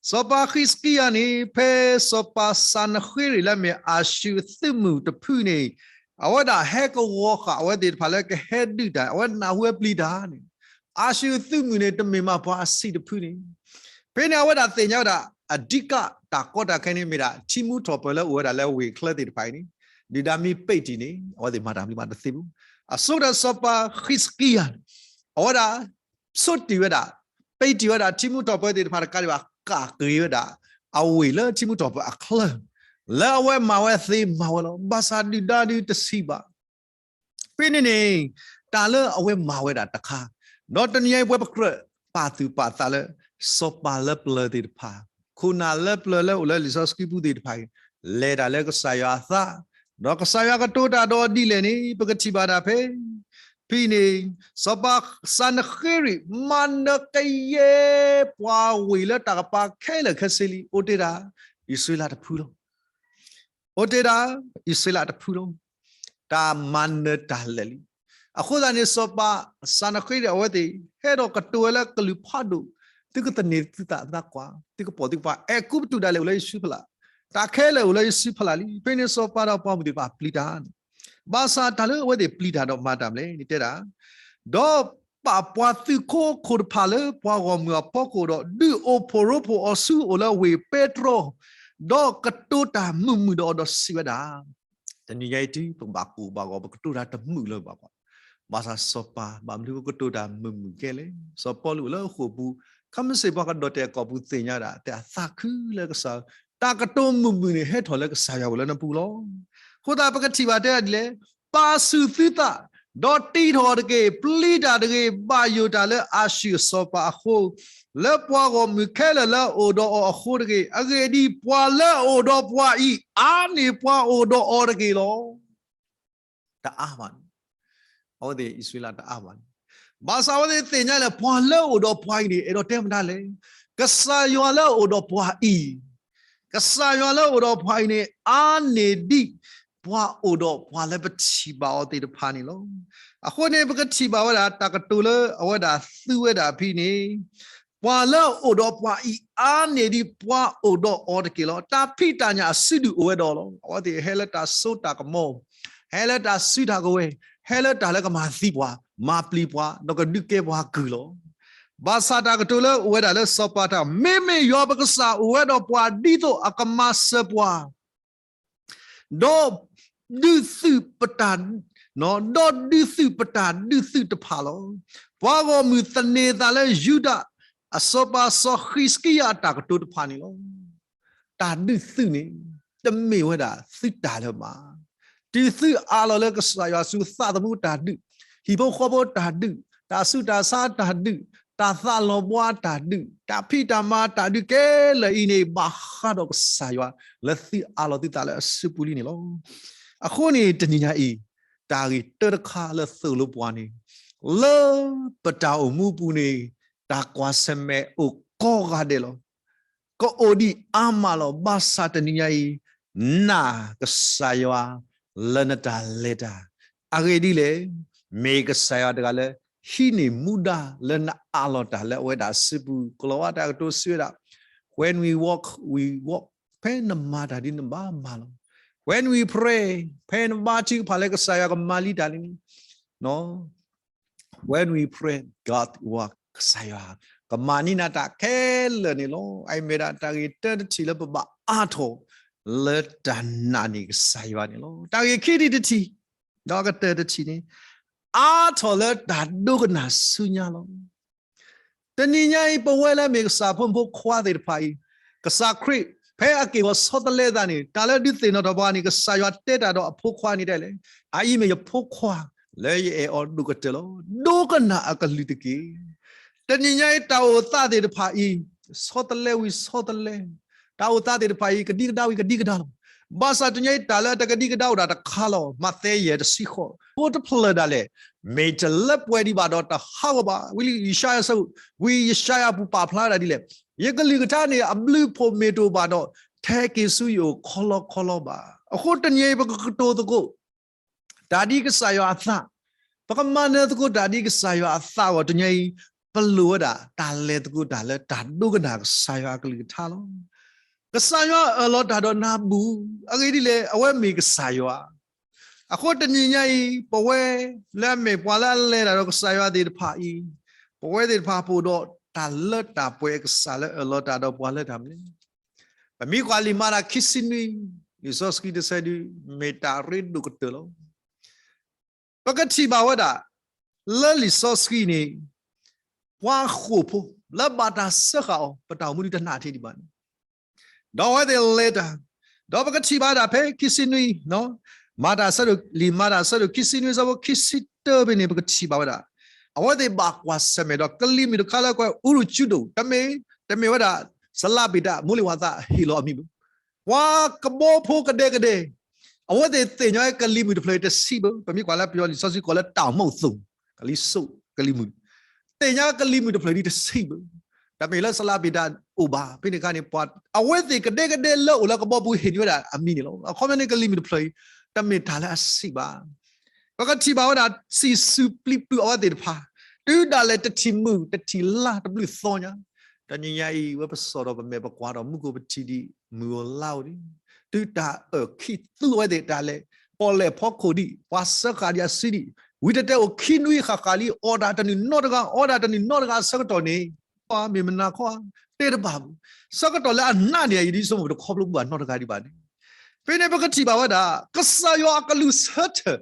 စီၤပၤဃံးစကံယၤန့ၣ် ဖဲစီၤပၤစၤနဃ့ရံာ်လၢအမ့ၢ်အၤၡူၢ်သုးမုၢ်တဖုန့ၣ်, အဝဲဒၣ်ဟဲကဝီၤဃာ်အဝဲသ့ၣ်တဖၣ်လၢကဟဲဒုးတၢ် အဝဲနၢ်ဟူဝဲပျံၤတၢ်န့ၣ်, အၤၡူၢ်သုးမုၢ်န့ၣ် တမ့ၢ်မ့ၢ်ပှၤအဆံးတဖုန့ၣ်, ဖဲန့ၣ်အဝဲဒၣ်သ့ၣ်ညါဝဲဒၣ် အဓိကတၢ်ကီတၢ်ခဲန့ၣ်မ့ၢ်ဒၣ် ထံမူထီၣ်ပၢၢ်လၢအိၣ်ဝဲဒၣ်လၢဝ့ၢ်ချၢသ့ၣ်တဖၣ်အံၤန့ၣ်, ဒုၣ်ဒါမ့ၢ်ပ့းတံၢ်န့ၣ် အဝဲသ့ၣ်မၤတၢ်မနုၤမးတသ့ဘူး. အဆိကတၢၢ်စီၤပၤဃံးစကံယၤန့ၣ် အဝဲဒၣ် ဆိတံၢ်ဝဲဒၣ်, ပ့းတံၢ်ဝဲဒၣ် ထံမူထီၣ်ပၢၢ်သ့ၣ်တဖၣ်တကးဒံးဘၣ် ကးက့ၤဝဲဒၣ် အဝ့ၢ်လၢထံမူထီၣ်ပၢၢ်အချၢ, လၢအဝဲမၤဝဲသ့မၤဝဲလီၤ. ဘၣ်ဆၣ်ဒုၣ်ဒါဒုးတဆံးဘၣ်. ဖဲန့ၣ်န့ၣ် တၢ်လၢအဝဲမၤဝဲဒၣ်တခါ, ဒီးတနံၤအံၤပဝဲပကြၢးပာ်သူၣ်ပာ်သးလၢ စီၤပၤလၢပျၢၤသ့ၣ်တဖၣ်, ခိၣ်နၢ်လၢပျၢၤလၢအိၣ်လၢလံာ်စီဆှံပူၤသ့ၣ်တဖၣ်အံၤ လဲၤတၢ်လၢကစၢ်ယွၤအသး, ဒီးကစၢ်ယွၤကတိၤတၢ်ဒီးဒ်လဲၣ်န့ၣ် ပကထံၣ်ဘၣ်ဒၣ်ဖဲ ဖဲန့ၣ် စီၤပၤစၤနဃ့ရံာ် မၤနၢၤကယဲၢ်ပှၤဝ့ၢ်လၢတၢ်ကပၤခဲလၢာ်ခဲဆ့လံ, အိၣ်တ့ၢ်ဒၣ် အံၣ်စရ့လးတဖုလီၤ. အိၣ်တ့ၢ်ဒၣ် အံၣ်စရ့လးတဖုလီၤ. တၢ်မၤနၢၤတၢ်လၢာ်လံ. အဃိသတးန့ၣ် စီၤပၤစၤနဃ့ရံာ်အဝဲသ့ၣ် ဟဲဒီးကတိၤဝဲလၢကလုာ်ဖးဒိၣ်, သုကသန့ၤသုသးသးကွၢ်, သုကပိာ်သုကပၤ, အဲၤကူပတူၣ်ဒၣ်လဲာ်အိၣ်လၢယစုဖီလာ်, တၢ်ခဲလၢာ်အိၣ်လၢယစုဖီလာ်လံ. ဖဲန့ၣ်စီၤပၤဒီးပှၤမုၣ်သ့ၣ်တဖၣ်ပျံၤတၢ်န့ၣ်, ဘၣ်ဆၣ်တၢ်လၢအဝဲသ့ၣ်ပျံၤတၢ်ဒီးမၤတၢ်မနုၤလဲၣ်န့ၣ်တဲဒၣ် ဒီးပာ်ပှၤသုးခိၣ်ခိၣ်တဖၣ်လၢပှၤဂီၢ်မုၢ်အဖီခိၣ်ဒီး ဒုးအိၣ်ဖှိၣ်ရိဖှိၣ်အီၤဆူအိၣ်လၢဝ့ၢ်ပဲတြီ, ဒီးကတိၤတၢ်မုာ်မုာ်ဒီးအီၤဒီးစံးဝဲဒၣ်, တနံၤညါအံၤတုၤပကဘၣ်ကိၢ်ဘၣ်ဂီၤ ပကတိၤတၢ်တမုာ်လၢၤဘၣ်ဘၣ်. ဘၣ်ဆၣ်စီၤပၤ ဘၣ်မနုၤကတိၤတၢ်မုာ်မုာ်ကဲလဲၣ်. စီၤပီလူးအိၣ်လၢဃိာ်ပူၤ, ခဲမုၢ်ဆ့ၣ်ပှၤကဒီးတဲာ်အကိာ်ပူၤသ့ၣ်ညါဒၣ် တဲအသးခုလၢကစၢ်, တၢ်ကတိၤမုာ်မုာ်န့ၣ် ဟဲထီၣ်လၢကစၢ်ယွၤအိၣ်လၢနပူၤလီၤ. အဃိသတးပကထံၣ်ဘၣ်တဲဒ်လဲၣ် ပာ်ဆူၣ်သုသး, ဒီးတံးထီၣ်တက့ၢ်. ပျံၤတၢ်တဂ့ၤ, ဘၣ်ယိၣ်တၢ်လၢအၤၡူၢ်အစီၤပၤအဃိ, လၢပှၤဂီၢ်မုၢ်ခဲလၢာ်လၢအအိၣ်ဒီးအီၤအဃိတဂ့ၤ. အဂ့ၢ်ဒ်အံၤ, ပှၤလၢအအိၣ်ဒီးပှၤအံၤ အါန့ၢ်ပှၤအိၣ်ဒီးအီၤတက့ၢ်လီၤ. တအါဘၣ်န့ၣ်, အဝဲသ့ၣ်အံၣ်စရ့လးတအါဘၣ်န့ၣ်, ဘၣ်ဆၣ်အဝဲသ့ၣ်သ့ၣ်ညါလၢ ပှၤလၢအအိၣ်ဒီးပှၤအံၤန့ၣ် အဲၣ်ဒိးတဲမတၤလဲၣ်. ကစၢ်ယွၤလၢအအိၣ်ဒီးပှၤအံၤ, ကစၢ်ယွၤလၢအအိၣ်ဒီးပှၤအံၤန့ၣ် အါန့ၢ်ဒ် ပှၤအိၣ်ဒီးပှၤလၢပထံၣ်ဘၣ်အီၤသ့ၣ်တဖၣ်န့ၣ်လီၤ. အဃိန့ၣ် ပကထံၣ်ဘၣ်ဝဲဒၣ် တၢ်ကတိၤလၢအဝဲဒၣ်သူဝဲဒၣ်ဖဲန့ၣ်, ပှၤလၢအအိၣ်ဒီးပှၤအံၤ အါန့ၢ်ဒ်ပှၤအိၣ်ဒီးအီၤတက့ၢ်လီၤ. တၢ်ဖံးတၢ်ညၣ်အစုဒုၣ်အိၣ်ဝဲဒီးလီၤ. အဝဲသ့ၣ်ဟဲလၢတၢ်စိတၢ်ကမီၤ, ဟဲလၢတၢ်စုတၢ်ကဝဲၤ, ဟဲလၢတၢ်လၢကမၤသံပှၤ, မၤပျံၤပှၤ, ဒီးကဒုးကဲပှၤကုၢ်လီၤ. ဘၣ်ဆၣ်တၢ်ကတိၤလၢအိၣ်ဝဲဒၣ်လၢစီၤပၤတၢ်, မ့မ့ၢ်ယွၤပကစၢ်အိၣ်ဝဲဒီးပှၤဒ်သိးအကမၤစၢၤပှၤ ဒီးဒုးသုးပတၢ်, ဒီးဒုးသုးပတၢ်ဒုးသုးတဖၣ်လီၤ. ပှၤဂီၢ်မုၢ်သန့ၤသးလၢယူဒၤ အစီၤပၤစီၤဃံးစကံယၤအတၢ်ကတိၤတဖၣ်န့ၣ်လီၤ. တၢ်ဒုးသုးန့ၣ် တမ့ၢ်ဝဲဒၣ်သုးတၢ်လၢၤဘၣ်. တုၤသုးအးလီၤလၢကစၢ်ယွၤဆူသးသမူတၢ်ဒုး, ဟံၣ်ဖိဃီဖိတၢ်ဒုး, တၢ်ဆူးတၢ်ဆါတၢ်ဒုး, တၢ်သးလီၤဘှါတၢ်ဒုး, တၢ်ဖံးတၢ်မၤတၢ်ဒုးခဲလၢာ်အံၤန့ၣ် ဘၣ်ဃးဒီးကစၢ်ယွၤ လၢသုးအးလီၤသုသးလၢအစုပူၤလံန့ၣ်လီၤ. အဃိန့ၣ် တနံၤညါအံၤ တၢ်ဂ့ၢ်တၢတခါလၢသိၣ်လိပှၤန့ၣ်, လၢပတၢ်အိၣ်မူပူၤန့ၣ် တၢ်ကွၢ်ဆၢၣ်မဲာ်အိၣ်ကိးဂၤဒဲးလီၤ. ကအိၣ်ဒံးအါမးလီၤ. ဘၣ်ဆၣ်တနံၤညါအံၤ နာ်ကစၢ်ယွၤလၢနတၢ်လဲၤတၢ်, အဂ့ၢ်ဒ်လဲၣ်, မ့ၢ်ကစၢ်ယွၤတဂၤလၢ ဟံးန့ၢ်မူဒါလၢနအးလီၤတၢ်လၢအဝဲဒၣ်စုပူၤ, ကလီၤဝါတၢ်ကတိၤစံးဝဲဒၣ်, When we walk, we walk, ဖဲနမၤတၢ်ဒ်နဘၣ်မၤလီၤ. When we pray, ဖဲနဘါထုကဖၣ်လၢကစၢ်ယွၤကမၤလံတၢ်န့ၣ် When we pray, God work, ကစၢ်ယွၤကမၤန့ၢ်နၤတၢ်ခဲလၢာ်န့ၣ်လီၤ. အအံၤမ့ၢ်ဒၣ်တၢ်ဂ့ၢ်တၢတထံၣ်လၢပဘၣ်အါထီၣ်လၢတၢ်နာ်န့ၢ်ကစၢ်ယွၤန့ၣ်လီၤ. တၢ်ဂ့ၢ်ခံထံၣ်တထံၣ်, ဒီးကတၢၢ်တထံၣ်န့ၣ်, အါထီၣ်လၢတၢ်ဒိကနၣ်ဆူညါလီၤ. တနံၤညါအံၤ ပဝဲလၢမ့ၢ်ကစၢ်ဖိမုၣ်ဖိခွါသ့ၣ်တဖၣ်အံၤ, ကစၢ်ခရံာ် ဖဲအက့ၢ်အဂီၤဆီတလဲသးန့ၣ် တၢ်လၢဒုးသ့ၣ်နီၣ်ထီၣ်ပှၤန့ၣ် ကစၢ်ယွၤတဲတၢ်ဒီးအဖိခွါန့ၣ်ဒ်လဲၣ်, အအံၤမ့ၢ်ယဖိခွါ လၢယအဲၣ်အီၤဒိၣ်ကတၢၢ်လီၤ. ဒိကနၣ်အကလုၢ်တက့ၢ်. တနံၤညါအံၤ တၢ်အိၣ်သးသ့ၣ်တဖၣ်အံၤ, ဆီတလဲဝံၤဆီတလဲ, တၢ်အိၣ်သးသ့ၣ်တဖၣ်အံၤ ကဒံကဒါဝံၤကဒံကဒါလီၤ. ဘၣ်ဆၣ်တနံၤညါအံၤ တၢ်လၢတကဒံကဒါအိၣ်ဒၣ်တခါလီၤ. မးသဲယဲၢ်တဆံဃိး, ဖိတဖျၢၣ်ဒၣ်လဲာ် မ့ၢ်တလၢပှဲၤဒံးဘၣ်ဒီးတဟးဂီၤဘၣ်. ဝံယၡါယၤဆၢ, ဝံယၡါယၤပူၤပာ်ဖျါဝဲဒၣ်ဒ်လဲၣ်, ယကလုၢ်ကထါန့ၣ် အဘျုးအဖှိၣ်မ့ၢ်တအိၣ်ဘၣ်ဒီး ထဲက့ၤဆူယအိၣ်ခီလီခီလီဘၣ်. အဃိတနံၤအံၤ ပကကတိၤသကိး တၢ်ဒ်ကစၢ်ယွၤအသး, ပကမၤနၢၤသကိးတၢ်ဒ်ကစၢ်ယွၤအသးအဂီၢ် တနံၤအံၤ ပလိၣ်ဝဲဒၣ် တၢ်လဲၤသကိးတၢ်လၢတၢ်ဒိကနၣ်ကစၢ်ယွၤအကလုၢ်ကထါလီၤ. ကစၢ်ယွၤအၢၣ်လီၤတၢ်ဒီးနၤဘူၣ်, အဂ့ၢ်ဒ်လဲၣ်, အဝဲမ့ၢ်ကစၢ်ယွၤ. အဃိတနံၤညါအံၤ ပဝဲလၢအမ့ၢ်ပှၤလၢအလဲၤတၢ်ဒီးကစၢ်ယွၤသ့ၣ်တဖၣ်အံၤ, ပဝဲသ့ၣ်တဖၣ်ပအိၣ်ဒီးတၢ်လၢတၢ်ပှဲၤအကစၢ်လၢအၢၣ်လီၤတၢ်ဒီးပှၤလၢတၢ်မနုၤလဲၣ်. ပမ့ၢ်ကွၢ်လံာ်မၤတၢ်ခံဆံနွံ, လံာ်စီဆှံတဆၢဒုး မ့ၢ်တၢ်ရ့ဒိၣ်ကတၢၢ်လီၤ. ပကထံၣ်ဘၣ်ဝဲဒၣ် လၢလံာ်စီဆှံန့ၣ် ပှၤဃိာ်ဖိ လၢဘၣ်တၢ်စၢဃာ်အီၤ ပတၢ်အိၣ်မူဒုးတနၢ်ထံဒံးဘၣ်န့ၣ်, ဒီးအဝဲသ့ၣ်လဲၤတၢ်, ဒီးပကထံၣ်ဘၣ်ဒၣ်ဖဲခံဆံနွံ, မၤတၢ်ဆၢဒိၣ်, လံာ်မၤတၢ်ဆၢဒိၣ်ခံဆံနွံ ဆၢဖိခံဆံတၢဖဲန့ၣ် ပကထံၣ်ဘၣ်ဝဲဒၣ်, အဝဲသ့ၣ်ဘၣ်ကွၢ်ဆၢၣ်မဲာ်ဒီးကလံၤမုၢ်တခါလၢကွဲး အူရူၣ်ကၠူဒိၣ်, တမ့ၢ်, တမ့ၢ်ဝဲဒၣ် စလၣ်ပ့ၤတၢ် မိၢ်လ့ၣ်ဝၤသးဟ့ၣ်လီၤအမံၤဘၣ်. ပှၤကဘီဖိကဒဲကဒဲ အဝဲသ့ၣ်သ့ၣ်ညါကလံၤမုၢ်တဖျၢၣ်တဆံးဘၣ်, ပမ့ၢ်ကွၢ်လၢပယီၤလံာ်စီဆှံကိးလၢတၢ်မူးသူၣ်, ကလံၤစိး, ကလံၤမုၢ်, သ့ၣ်ညါကလံၤမုၢ်တဖျၢၣ်ဒ်တဆံးဘၣ်, တမ့ၢ်လၢစလၣ်ပ့ၤတၢ်အိၣ်ဘၣ်, ဖဲန့ၣ်အခါန့ၣ် ပှၤ, အဝဲသ့ၣ်ကဒဲကဒဲလၢအိၣ်လၢကဘီပူၤဟ့ၣ်န့ၢ်ဝဲဒၣ်အမံၤန့ၣ်လီၤ. အခီပညီန့ၣ် ကလံၤမုၢ်တဖျၢၣ်အံၤ တမ့ၢ်တၢ်လၢအဆံးဘၣ်. ပကထံၣ်ဘၣ်ဝဲဒၣ် စံၣ်စူၤပျံၤပျုၢ်အဝဲသ့ၣ်တဖၣ်, တုၤဒၣ်လဲာ်တထံၣ်မုၢ်တထံၣ်လါတဘျုးသီညါ, တနံၤညါအံၤ ဝဲပစိာ်ဒီးပမဲာ်ပကွၢ်ဒီးမူခိၣ်ပထံၣ်ဒံး မုၢ်ဧိၤလါဧိၤဒံး, တုၤတၢ်အၢၣ်ခံသူအဝဲသ့ၣ်တၢ်လဲၤ, ပီၣ်လဲၣ်ဖီခိၣ်ဒံး, ပှၤစၢဃာ်ဒံးအစုဒံး, ဝံၤတဲတဲအိၣ်ခံနွံဃၣ်ဃၣ်လံ အီၣ်ဒၣ်တနုာ်နီတဂၤ, အီဒၣ်တနုာ်နီတဂၤဆၢကတီၢ်န့ၣ်, ပှၤမ့ၢ်မနၤခီ, တဲတဘၣ်ဘၣ်, ဆၢကတီၢ်လၢအနးန့ၣ် အံၤဒ်ဆိကမိၣ်တခီဖျိဘၣ်နီတဂၤဒံးဘၣ်န့ၣ်, ဖဲန့ၣ်ပကထံၣ်ဘၣ်ဝဲဒၣ် ကစၢ်ယွၤအကလုၢ်ဆၢထၢၣ်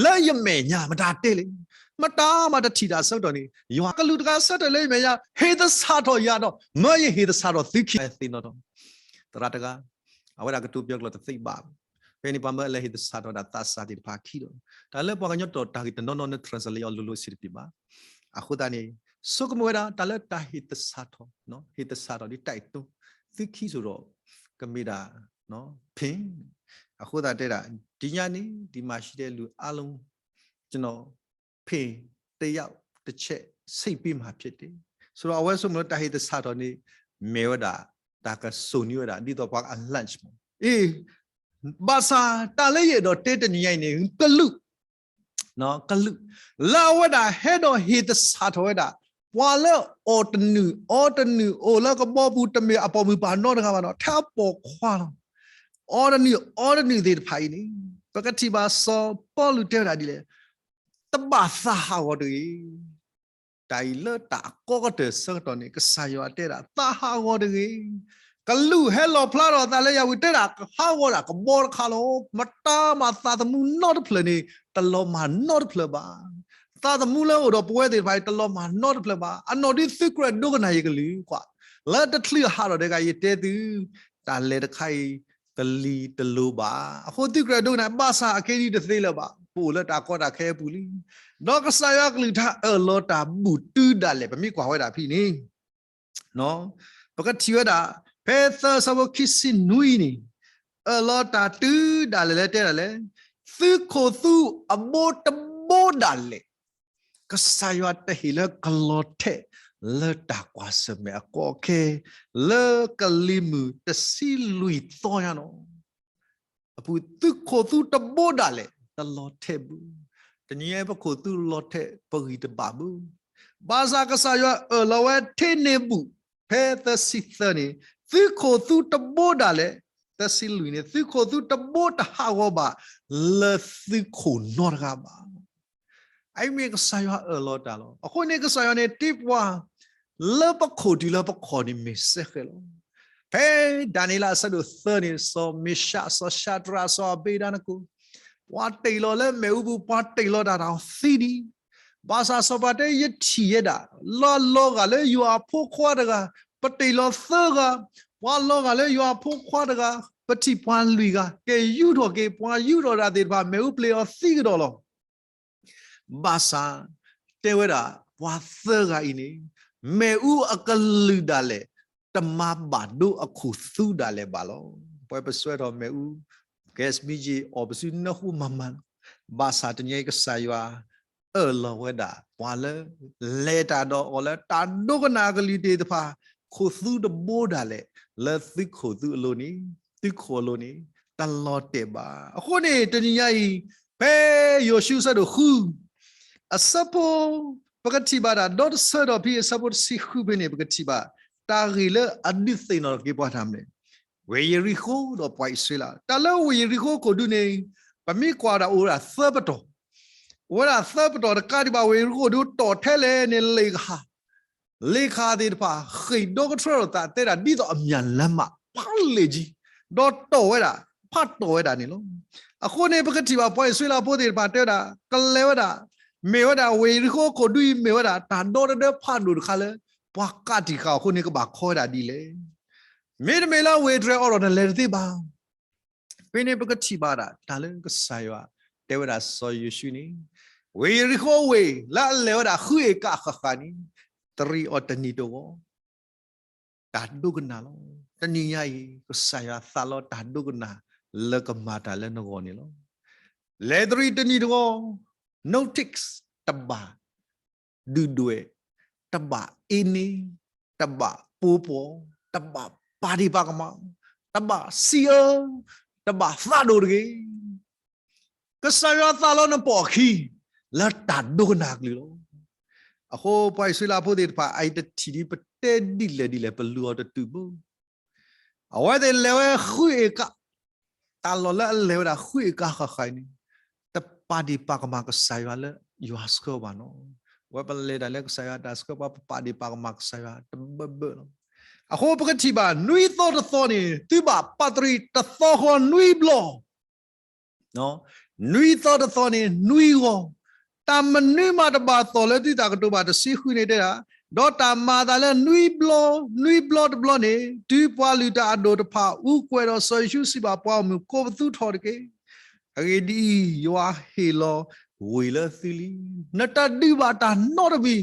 လၢယမဲာ်ညါ မတၤတဲလဲၣ်, မတၤမးတထံၣ်တၢ်ဆၢကတီၢ်န့ၣ် ယွၤအကလုၢ်တဂၤဆၢထၢၣ်လၢယမဲာ်ညါ ဟ့ၣ်သဆၣ်ထီၣ်ယၤဒီး မၢယဟ့ၣ်သဆၣ်ထီၣ်သုခံ သ့ၣ်နီၣ်ထီၣ်, သရၣ်တဂၤ, အဝဲဒၣ်ကတိၤပယီၤကျိာ်တသ့ဘၣ်ဘၣ်, ဖဲန့ၣ်ပှၤမၢလၢဟ့ၣ်သဆၣ်ထီၣ်ဒၣ်သးစၢ်သ့ၣ်တဖၣ်အခံဒီး တၢ်လၢပှၤကညီတၢ်ဂ့ၢ်တနီၤနီၤန့ၣ် translate အီၤလိၤလိၤစ့ၢ်တပ့ၤဘၣ်. အဃိသတးန့ၣ် ဆိကမိၣ်ဝဲဒၣ်တၢ်လၢတၢ်ဟ့ၣ်သဆၣ်ထီၣ်, ဟ့ၣ်သဆၣ်ထီၣ်ဒ်တၢ်အဲၣ်တီ သုခံစိၤဒီး ကမ့ၢ်ဒၣ် ဖ့ၣ်. အဃိသတးတဲဒၣ် ဒ်ညါန့ၣ် ဒံးမၤရှံတဲလူၤအါလီၤ ကျွန်တော်ဖ့ၣ်တယောက်တစ်ချက် စိတ်ပေးမှာဖြစ်တယ်. ဆိုတော့ အဝဲဆိကမိၣ်လၢတၢ်ဟ့ၣ်သဆၣ်ထီၣ်န့ၣ် မ့ၢ်ဝဲဒၣ် တၢ်ကစိာ်န့ၢ်ဝဲဒၣ် ဒ်သိးပှၤအ lunch မ့ၢ်. အ့ ဘၣ်ဆၣ်တၢ်လၢယအဲၣ်ဒိးတဲတနံၤညါအံၤန့ၣ် ကလူး ကလူး လၢအဝဲဒၣ်ဟဲဒီးဟ့ၣ်သဆၣ်ထီၣ်ဝဲဒၣ် ပှၤလၢအီၣ်တနုာ် အီတနုာ် အိၣ်လၢကဘီပူၤ တမ့ၢ်အပိာ်မုၣ်ပှၤနီတဂၤဘၣ်နီၤ ထဲအပိာ်ခွါလီၤ. အီတနုာ် အီတနုာ်သ့ၣ်တဖၣ်အံၤန့ၣ် ပကထံၣ်ဘၣ်စီၤပီလူးတဲဝဲဒၣ်ဒ်လဲၣ်, တဘၣ်သးဟးဂီၤတဂ့ၤ. တၢ်အံၤလၢတၢ်အကီကတၢၢ်ဆၢကတီၢ်န့ၣ် ကစၢ်ယွၤတဲဒၣ် သးဟးဂီၤတဂ့ၤ. ကလူးဟဲလီၤဖျါထီၣ်သးလၢယၤဝံၤ တဲဒၣ်ကဟးဂီၤဒၣ်ကဘီတခါလီၤ. မတၤမၤသးသမူနီတဖျၢၣ်န့ၣ် တလီၤမၢ်နီတဖျၢၣ်ဘၣ်. သးသမူလၢအိၣ်ဒီးပဝဲသ့ၣ်တဖၣ်အံၤ တလီၤမၢ်နီတဖျၢၣ်ဘၣ်. အနီၢ်ဒ်သုကြၢးဒိကနၣ်ယကလုၢ်ကွၢ်, လၢတချုးဟးထီၣ်ဒဲးဂၤ ယတဲသု တၢ်လဲၤတခါအံၤ ကလံၤတလိၤဘၣ်. အဃိသုကြၢးဒိကနၣ် ဘၣ်ဆၣ်အခဲအံၤတသ့လၢၤဘၣ်. ပအိၣ်လၢတၢ်ကီတၢ်ခဲအပူၤလံ. ဒီးကစၢ်ယွၤကလုၢ်ကထါအၢၣ်လီၤတၢ်ဘူၣ်တုၤဒၣ်လဲာ် ပမ့ၢ်ကွၢ်ဝဲဒၣ်ဖဲန့ၣ် ပကထံၣ်ဝဲဒၣ် ဖဲသၢဆၢဖိခံဆံနွံန့ၣ် အၢၣ်လီၤတၢ်တုၤဒၣ်လဲာ်လၢတဲဒၣ်လဲာ်, သုခိၣ်သူအဘိတဘိဒၣ်လဲာ် ကစၢ်ယွၤတဟ့ၣ်လၢကလီၤထဲး လၢတၢ်ကွၢ်ဆၢၣ်မဲာ်အကီအခဲ လၢကလံၤမုၢ်တဆံလွံၢ်သီညါနီၤ အပူၤ သုခိၣ်သူတဘိဒၣ်လဲာ် တလီၤထဲးဘၣ်. တနံၤအံၤပခိၣ်သူလီၤထဲးပဂံၢ်တဘၣ်ဘၣ်. ဘၣ်ဆၣ်ကစၢ်ယွၤအၢၣ်လီၤဝဲထဲန့ၣ်ဘူၣ် ဖဲသၢဆံသၢန့ၣ် သုခိၣ်သူတဘိဒၣ်လဲာ်, သၢဆံလွံၢ်န့ၣ် သုခိၣ်သူတဘိတဟးဂီၤဘၣ် လၢသုခိၣ်နီတဂၤဘၣ်. အအံၤမ့ၢ်ကစၢ်ယွၤအၢၣ်လီၤတၢ်လီၤ. အဃိန့ၣ်ကစၢ်ယွၤန့ၣ် တ့ပှၤ လၢပခိၣ်တုၤလၢပခီၣ်န့ၣ်မ့ၢ်စဲဃဲၤလီၤ. ဖဲဒၤနံးယ့လးအဆၢဒိၣ်သၢန့ၣ် စီၤမ့ၡး စီၤၡၤဒြး စီၤအဘ့းနကိၤ ပှၤတ့ၢ်လီၤလၢမ့ၣ်အူပူၤ ပှၤတ့ၢ်လီၤတၢ်တၢ်သံဒံး ဘၣ်ဆၣ်စီၤပၤတဲ ယထံၣ်ဝဲဒၣ် လီၤလီၤဂာ်လၢယွၤအဖိခွါတဂၤ, ပတ့ၢ်လီၤသၢဂၤ, ပှၤလီၤဂာ်လၢယွၤအဖိခွါတဂၤ, ပထံၣ်ပှၤလွံၢ်ဂၤ ကယူၢ်ထီၣ်က့ၤ ပှၤယူၢ်ထီၣ်တၢ်သ့ၣ်တဖၣ် မ့ၣ်အူပျ့ၤအီၤသံကဒီးလီၤ. ဘၣ်ဆၣ် တဲဝဲဒၣ် ပှၤသၢဂၤအံၤန့ၣ် မ့ၣ်အူအကလုၢ်ဒၣ်လဲာ် တမၤဘၣ်ဒိအခိၣ်သူဒၣ်လဲာ်ဘၣ်လီၤ. ပဝဲပဆှၢထီၣ်မ့ၣ်အူ ကဲးမံကၠ့ၣ် အီၣ်ပစုနၢဃိမၤမၤလီၤ. ဘၣ်ဆၣ်တနံၤအံၤကစၢ်ယွၤ အၢၣ်လီၤဝဲဒၣ် ပှၤလၢ လဲၤတၢ်ဒီးအီၤလၢတၢ်ဒိကနၣ်အကလုၢ်သ့ၣ်တဖၣ် ခိၣ်သူတဘိဒၣ်လဲာ် လၢသုခိၣ်သူအလိၤန့ၣ် သုခိၣ်အလိၤန့ၣ် တလီၤတဲာ်ဘၣ်. အဃိန့ၣ် တနံၤညါအံၤ ဖဲယိၤၡူအဆၢဒိၣ်ဃု အဆၢဖိ ပကထံၣ်ဘၣ်တၢ်ဒီတဆၢဒီးဖဲအဆၢဖိတဆံဃုဖဲန့ၣ် ပကထံၣ်ဘၣ် တၢ်ဂ့ၢ်လၢအဒုးသ့ၣ်နီၣ်ထီၣ်က့ၤပှၤတၢ်မနုၤလဲၣ်, ဝ့ၢ်ယရံၣ်ဃိၣ်ဒီးပှၤအံၣ်စရ့လး. တၢ်လၢဝ့ၢ်ယရံၣ်ဃိၣ်ခိၣ်ဒူန့ၣ် ပမ့ၢ်ကွၢ်ဒၣ်အိၣ်ဝဲဒၣ်သၢပတီၢ်, အိၣ်ဝဲဒၣ်သၢပတီၢ်တကးဒံးဘၣ် ဝ့ၢ်ယရံၣ်ဃိၣ်ဒူတီၢ်ထဲလဲၣ်န့ၣ် လ့ၣ်ကဟၣ် လ့ၣ်ကဟၣ်သ့ၣ်တဖၣ် ဃ့ၢ်ဒီကထြၢထီၣ်သး တဲဒၣ်ဒ်သိးအမၠၣ်လၢမး ဖးလဲၢ်ကံ ဒီးတီၢ်ဝဲဒၣ် ဖးတီၢ်ဝဲဒၣ်န့ၣ်လီၤ. အဃိန့ၣ် ပကထံၣ်ဘၣ်ပှၤအံၣ်စရ့လးဖိသ့ၣ်တဖၣ်တဲဝဲဒၣ် ကလဲၤဝဲဒၣ် မ့ၢ်ဝဲဒၣ်ဝ့ၢ်ယရံၣ်ဃိၣ်ခိၣ်ဒူအံၤ မ့ၢ်ဝဲဒၣ်တၢ်ဒီတဒၢဖးဒိၣ်တခါလၢ ပှၤကးတံာ်ဃာ်အဃိန့ၣ် ကဘၣ်ခီဝဲဒၣ်ဒ်လဲၣ်. မ့တမ့ၢ်လၢဝ့ၢ်တြဲၤအိးထီၣ်န့ၣ် လဲၤတသ့ဘၣ်. ဖဲန့ၣ်ပကထံၣ်ဘၣ်ဒၣ် တၢ်လၢကစၢ်ယွၤတဲဝဲဒၣ်စီၤယိၤၡူန့ၣ် ဝ့ၢ်ယရံၣ်ဃိၣ်ဝ့ၢ် လၢအလဲၤဝဲဒၣ်ဃုအ့ၣ်ကးဃၣ်ဃၣ်န့ၣ် တရံးအီၤတနံၤတဂီၤ တၢ်ဒိကနၣ်လီၤ. တနံၤညါအံၤ ကစၢ်ယွၤသးလီတၢ်ဒိကနၣ်လၢကမၤတၢ်လၢနဂီၢ်န့ၣ်လီၤ. လဲၤတရံးတနံၤတဂီၤ no tips တဘၣ် ဒုၣ်ဒွဲၣ်, တဘၣ်အ့န့, တဘၣ်ပိာ်ပှီၢ်, တဘၣ်ပာ်ဒ့ၣ်ပာ်ကမၣ်, တဘၣ်စံးအၢ, တဘၣ်သးဒိၣ်တဂ့ၤ. ကစၢ်ယွၤသးလီနပိာ်အခံ လၢတၢ်ဒိကနၣ်အကလုၢ်လီၤ. အဃိပှၤအံၣ်စရ့လးဖိသ့ၣ်တဖၣ် အအံၤတထံၣ်ဒ်ပတဲဒ်လဲၣ်ဒ်လဲၣ် ပလူၤအီၤတတုာ်ဘၣ်. အဝဲသ့ၣ်လဲၤဝဲဃုအ့ၣ်ကး, တၢ်လီၢ်လၢအလဲၤဝဲဒၣ်ဃုအ့ၣ်ကးဃၣ်ဃၣ်အံၤန့ၣ် တပာ်ဒ့ၣ်ပာ်ကမၣ်ကစၢ်ယွၤလၢယွၤဆှၢဘၣ်နီၤ. အဝဲပလဲၤတၢ်လၢကစၢ်ယွၤတၢ်ဆှၢဘၣ် ပပာ်ဒ့ၣ်ပာ်ကမၣ်ကစၢ်ယွၤတဘၢဘၢလီၤ. အဃိပကထံၣ်ဘၣ် နွံသီတသီန့ၣ် သုဘၣ်ပာ်တရံးတသီဃီနွံဘျီ နွံသီတသီန့ၣ် နွံဂီၤ, တၢ်မနုၤမးတဘၣ်သီၣ်လၢသုသးကတိၤဘၣ် တဆံဃုန့ၣ်တဲဒၣ်, ဒီးတၢ်မၤအသးလၢနွံဘျီ, နွံဘျီတဘျီန့ၣ် တုၤပှၤလုၢ်တၢ်အဒိၣ်တဖၣ်အူကွဲးဒီးစီၤယ့ၣ်ၡူးစံးဘၣ်ပှၤဂီၢ်မုၢ် ကိးပသူထီၣ်တက့ၢ်. အဂ့ၢ်ဒ်အံၤ, ယွၤဟ့ၣ်လီၤဝ့ၢ်လၢသုလံ. နတဒုးဘၣ်တၢ်နီတမံၤ,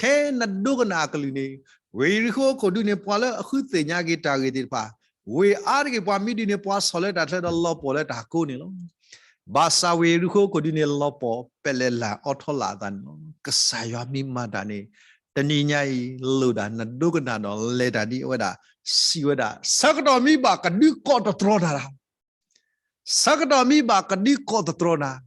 ထဲနဒိကနၣ်အကလုၢ်န့ၣ်, ဝ့ၢ်ယရံၣ်ခိၣ်ခိၣ်ဒူန့ၣ် ပှၤလၢအဃုသ့ၣ်ညါက့ၤတၢ်ဂ့ၢ်သ့ၣ်တဖၣ်, ဝ့ၢ်အါတက့ၢ်ပှၤမံဒုန့ၣ် ပှၤဆီၣ်လၢတၢ်ချၢဒီးလီၤပှီၢ်လၢတၢ်ကိးန့ၣ်လီၤ. ဘၣ်ဆၣ်ဝ့ၢ်ယရံၣ်ခိၣ်ခိၣ်ဒူန့ၣ် လီၤပှီၢ်ပဲာ်လဲၣ်လၢ်အီထီလၢအသးန့ၣ်လီၤ. ကစၢ်ယွၤမ့ၢ်မၤတၢ်န့ၣ်, တနံၤညါအံၤ လိၣ်ဒၣ်နဒိကနၣ်ဒီးလဲၤတၢ်ဒ်အဝဲဒၣ်စံးဝဲဒၣ်, ဆၢကတီၢ်မံဘၣ်ကဒုးကိးသတြီတၢ်, ဆၢကတီၢ်မံဘၣ်ကဒုးကိးသတြီတၢ်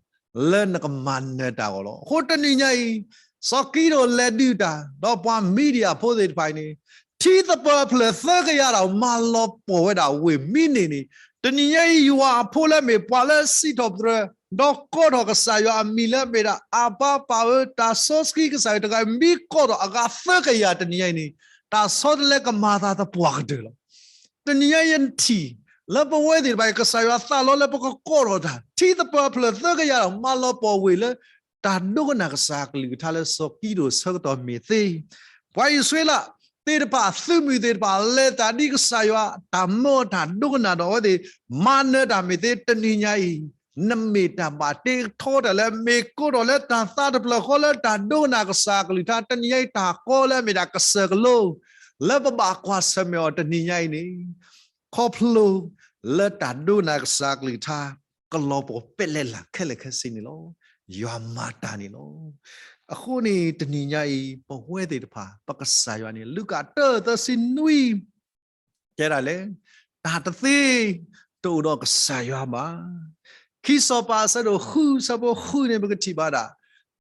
လၢနကမၤနၢၤတၢ်အဂီၢ်လီၤ. အဃိတနံၤညါအံၤ, စီၤကံဒိၣ်လဲၤဒုးတၢ်, ဒီးပှၤမံဒံအဖိသ့ၣ်တဖၣ်အံၤန့ၣ်, ထံသပၢၤအဖျၢၣ်သၢကယၤဒီး မၤလီၤပှီၢ်ဝဲဒၣ်ဝ့ၢ်မံန့ၢ်န့ၣ်, တနံၤညါအံၤ ယွၤအဖိလၢမ့ၢ်ပှၤလၢစံးထီၣ်ပတြၢၤ, ဒီးကိးထီၣ်ကစၢ်ယွၤအမံၤလၢမ့ၢ်ဒၣ် အၤဘါပၤဧၢ, တၢ်စီဆှံကစၢ်ဧၢတဂၤ မ့ၢ်ကိးထီၣ်အဂၤသၢကယၤတနံၤညါအံၤန့ၣ်, တၢ်ဆီတလဲကမၤသးသပှၢ်ကတၢၢ်လီၤ. တနံၤညါအံၤထံၣ်, လၢပဝဲသ့ၣ်တဖၣ်အံၤ ကစၢ်ယွၤသးလီလၢပကကိးထီၣ်တၢ်, ထံသပၢၤအဖျၢၣ်သၢကယၤဒီး မၤလီၤပှီၢ်ဝ့ၢ်လၢ တၢ်ဒိကနၣ်ကစၢ်အကလုၢ်ကထါလၢစီၤကံဒိၣ်ဆၢကတီၢ်မ့ၢ်သ့, ပှၤအံၣ်စရ့လးသ့ၣ်တဖၣ် သုးမုၢ်သ့ၣ်တဖၣ် လဲၤတၢ်ဒ်ကစၢ်ယွၤတၢ်မၢအီၤတၢ်ဒိကနၣ်ဒီးအဝဲသ့ၣ် မၤနၢၤတၢ်မ့ၢ်သ့, တနံၤညါအံၤ နမ့ၢ်တၢ်ဘၣ်တ့ကထီတၢ်လၢ မ့ၢ်ကိးထီၣ်လၢတၢ်သးတဖျၢၣ်ဃီလၢတၢ်ဒိကနၣ်ကစၢ်အကလုၢ်ကထါ, တနံၤညါအံၤ တၢ်ကီလၢအမ့ၢ်ဒၣ်ကစၢၢ်ကလိ, လၢပဘၣ်ကွၢ်ဆၢၣ်မဲာ်အီၤတနံၤညါအံၤန့ၣ်, ခီဖျိလၢတၢ်ဒိကနၣ်ကစၢ်အကလုၢ်ကထါ ကလီၤပှီၢ်ပဲာ်လဲၣ်လၢ်ခဲလၢာ်ခဲဆ့န့ၣ်လီၤ. ယွၤမၤတၢ်န့ၣ်လီၤ. အဃိန့ၣ် တနံၤညါအံၤ ပဝဲသ့ၣ်တဖၣ် ပကစၢ်ယွၤန့ၣ် လူၤကၣ်တၢသၢဆံနွံ တဲဒၣ်လဲၣ်, တၢ်တသ့တအိၣ်ဒီးကစၢ်ယွၤဘၣ်. ခံစီၤပၤအဆၢဒိၣ်ဃု အဆၢဖိဃုန့ၣ် ပကထံၣ်ဘၣ်ဒၣ်,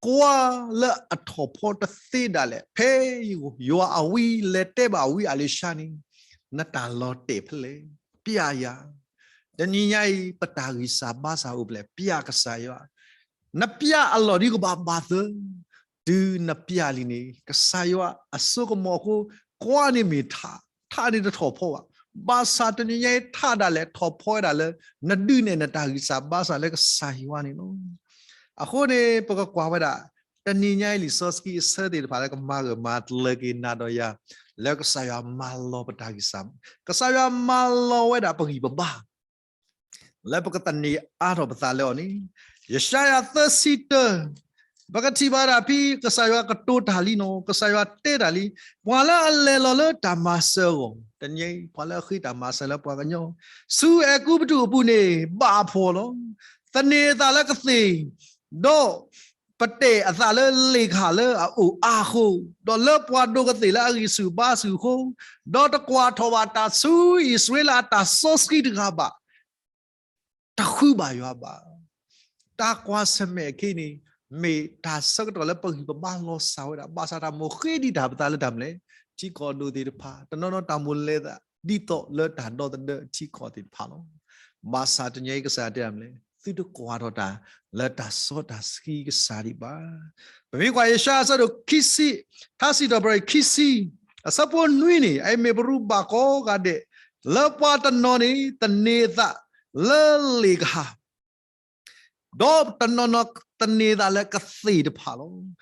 ကွါလၢအထီၣ်ဖီတသ့ဒၣ်လဲာ် ဖဲယွၤအဝံလဲၤတဲဘၣ်ဝံအလ့ၡါန့ၣ်, နတၢ်လီၤတဲာ်ဖဲလဲၣ်, ပျဲယၤ. တနံၤညါအံၤ ပတၢ်ဂံၢ်စၢ်ဘါစၢ်အိၣ်ဖဲလဲၣ်, ပျဲကစၢ်ယွၤ. နပျဲအလီၢ်ဒ်ကဘၣ်ဘၣ်သၢ, တုၤနပျဲလံန့ၣ် ကစၢ်ယွၤအစိကမီၤအဃိ, ကွါန့ၣ်မ့ၢ်ထး, ထးန့ၣ်တထီၣ်ဖီဘၣ်. ဘၣ်ဆၣ်တနံၤညါအံၤ ထးဒၣ်လဲာ်ထီၣ်ဖီဝဲဒၣ်လၢ နဒုးနဲၣ်နတၢ်ဂံၢ်စၢ်ဘါစၢ်လၢကစၢ်ယွၤန့ၣ်လီၤ. အဃိန့ၣ် ပကကွၢ်ဝဲဒၣ် တနံၤညါအံၤ လံာ်စီဆှံအဆၢသ့ၣ်တဖၣ်လၢကမၤဂၢၢ်မၤကျၢၤက့ၤနၤဒီးယၤ, လၢကစၢ်ယွၤမၤလီၤပတၢ်ဂံၢ်စၢ်, ကစၢ်ယွၤမၤလီၤဝဲဒၣ်ပဂံၢ်ပဘါ လၢပကသန့ၤအါထီၣ်ပသးလၢအီၤန့ၣ်, ယၡါယၤသၢဆံတၢ, ပကထံၣ်ဘၣ်ဒၣ်ဖဲ ကစၢ်ယွၤကတိၤတၢ်လံနီၤ, ကစၢ်ယွၤတဲတၢ်လံ, ပှၤလၢအလဲၤလီၤလၢတၢ်မၤစၢၤအဂီၢ်, တနံၤညါအံၤ ပှၤလၢအဃ့တၢ်မၤစၢၤလၢပှၤကညီ, ဆူအဲၤကူပတူးအပူၤန့ၣ် ဘၣ်အဖှီၣ်လီၤ. သန့ၤအသးလၢကသ့ၣ်, ဒီး ပတဲာ်အသးလၢလ့ၣ်ကဟၣ်လၢအအိၣ်အါအဃိ, ဒီးလၢပှၤဒိးကသ့ၣ်လၢအဂံၢ်ဆူၣ်ဘါဆူၣ်အဃိ, ဒီးတကွၢ်ထီၣ်ဘၣ်တၢ်ဆူအံၣ်စရ့လးအတၢ်စီဆှံတဂၤဘၣ်, တဃုဘၣ်ယွၤဘၣ်. တၢ်ကွၢ်ဆၢၣ်မဲာ်အခံန့ၣ် မ့ၢ်တၢ်ဆၢကတီၢ်လၢပဂံၢ်ပဘါလီၤစၢ်ဝဲဒၣ်, ဘၣ်ဆၣ်တၢ်မိၣ်ဃ့ဒံးတၢ်ပသးလၢတၢ်မနုၤလဲၣ်, ထံကီၢ်ဒိၣ်သ့ၣ်တဖၣ် တနီၤနီၤတၢ်မိၣ်လဲၤသး ဒ်သိးလၢတၢ်ဒီသဒၢထံကီၢ်သ့ၣ်တဖၣ်လီၤ. ဘၣ်ဆၣ်တနံၤညါအံၤကစၢ်ယွၤတဲမနုၤလဲၣ်, သုတကွၢ်ထီၣ်တၢ်လၢတၢ်စီတၢ်ဆှံကစၢ်ဒံးဘၣ်. ပမ့ၢ်ကွၢ်ယၡါယၤအဆၢဒိၣ်ခံဆံ, ထါစံးထီၣ်ပတြၢၤခံဆံ, အဆၢဖိနွံန့ၣ် အအံၤမ့ၢ်ပရူးဘၣ်ကိးဂၤဒဲး, လၢပှၤတနီၤန့ၣ် သန့ၤအသးလၢလ့ၣ်ကဟၣ် ဒီးတနီၤနီၤသန့ၤသးလၢကသ့ၣ်တဖၣ်လီၤ.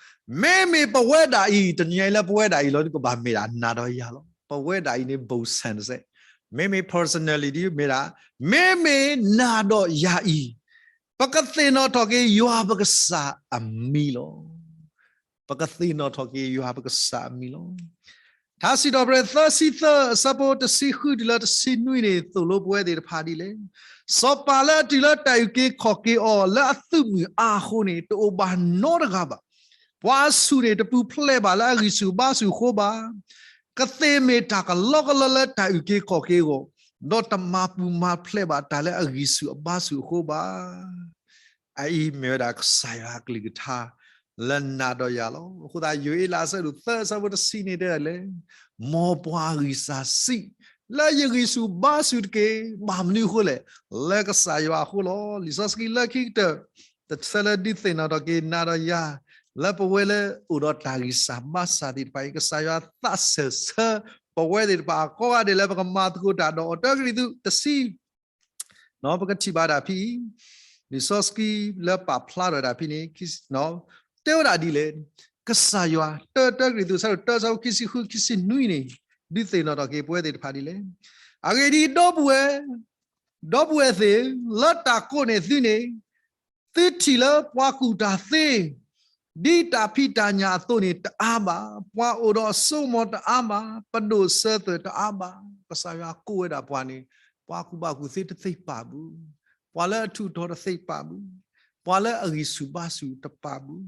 မ့မ့ၢ်ပဝဲဒၣ်အံၤ, တနံၤညါအံၤလၢပဝဲဒၣ်အံၤလီၤ ကဘၣ်မ့ၢ်ဒၣ်နၤဒီးယၤလီၤ. ပဝဲဒၣ်အံၤန့ၣ် ဘိၣ်ဆၣ်တစဲး, မ့မ့ၢ် personality မ့ၢ်ဒၣ်, မ့မ့ၢ်နၤဒီးယၤအံၤ, ပကသ့ၣ်နီၣ်ထီၣ်က့ၤယွၤပကစၢ်အမံၤလီၤ. ပကသ့ၣ်နီၣ်ထီၣ်က့ၤယွၤပကစၢ်အမံၤလီၤ. ထါစံးထီၣ်ပတြၢၤသၢဆံသၢ အဆၢဖိတဆံဃုတုၤလၢတဆံနွံန့ၣ် သိၣ်လိပဝဲသ့ၣ်တဖၣ်ဒ်လဲၣ်. စီၤပၤလၢအတုၤလၢတၢ်အုၣ်က့ၤခီၣ်က့ၤအီၤ လၢအသုးမုၢ်အါအဃိန့ၣ် တအိၣ်ဘၣ်နီတဂၤဘၣ်. ပှၤအဆူၣ်န့ၣ် တပူၤဖျဲးဘၣ်လၢအဂံၢ်ဆူၣ်ဘါဆူၣ်အဃိဘၣ်. ကသ့ၣ်မ့ၢ်တၢ်ကလီကလီလၢတၢ်အုၣ်က့ၤခီၣ်က့ၤအဂီၢ်, ဒီးတမၤပူၤမၤဖျဲးဘၣ်တၢ်လၢအဂံၢ်ဆူၣ်အဘါဆူၣ်အဃိဘၣ်. အအံၤမ့ၢ်ဝဲဒၣ်ကစၢ်ယွၤအကလုၢ်ကထါ လၢနၤဒီးယၤလီၤ. အဃိသတး ယိၤအ့လးအဆၢဒိၣ်သၢအဆၢဖိတဆံန့ၣ်တဲဒ်လဲၣ်, မ်ပှၤဂံၢ်စၢ်စံး, လၢယဂံၢ်ဆူၣ်ဘါဆူၣ်တက့ၢ်. ဘၣ်မနုၤအဃိလဲၣ်, လၢကစၢ်ယွၤအဃိလီၤ. လံာ်စီဆှံလၢခံကတၢၢ် တဆၢလၢဒုးသ့ၣ်နီၣ်ထီၣ်က့ၤနၤဒီးယၤ, လၢပဝဲလၢအိၣ်ဒီးတၢ်ဂံၢ်စၢ်ဘါစၢ်သ့ၣ်တဖၣ်အံၤ ကစၢ်ယွၤသးစၢၢ်ဆၢ ပဝဲသ့ၣ်တဖၣ်အကိးဂၤဒဲးလၢပကမၤသကိးတၢ်ဒီးအီၤ တၢကရံၣ်သူးတဆံ ပကထံၣ်ဘၣ်ဒၣ်ဖဲအံၤ, လံာ်စီဆှံလၢပာ်ဖျါထီၣ်ဒၣ်ဖဲန့ၣ် တဲဝဲဒၣ်ဒ်လဲၣ်, ကစၢ်ယွၤ တၢ တၢကရံၣ်သူး ဆၢဒိၣ်တၢ ဆၢဖိခံဆံဃု ခံဆံနွံန့ၣ် ဒုးသ့ၣ်နီၣ်ထီၣ်က့ၤပဝဲသ့ၣ်တဖၣ်ဒ်လဲၣ်. အဂ့ၢ်ဒ်အံၤ, ဒီပုၢ်ဝဲၢ်, ဒီပုၢ်ဝဲၢ်သ့ၣ်ဧၢ, လၢတၢ်ကိးန့ၢ်သုန့ၣ် သုထံၣ်လၢပှၤကူၣ်တၢ်သ့ ဒ်တၢ်ဖံးတၢ်ညၣ်အသိးန့ၣ်တအါဘၣ်, ပှၤအိၣ်ဒီးအစိကမီၤတအါဘၣ်, ပဒိၣ်စၢၤသွဲၣ်တအါဘၣ်. ကစၢ်ယွၤကိးဝဲဒၣ်ပှၤန့ၣ် ပှၤကူၣ်ဘၣ်ကူၣ်သ့တသ့ၣ်တဖၣ်ပူၤ, ပှၤလၢအထူးထီးတသ့ၣ်တဖၣ်ပူၤ, ပှၤလၢအဂံၢ်ဆူၣ်ဘါဆူၣ်တဖၣ်ပူၤ,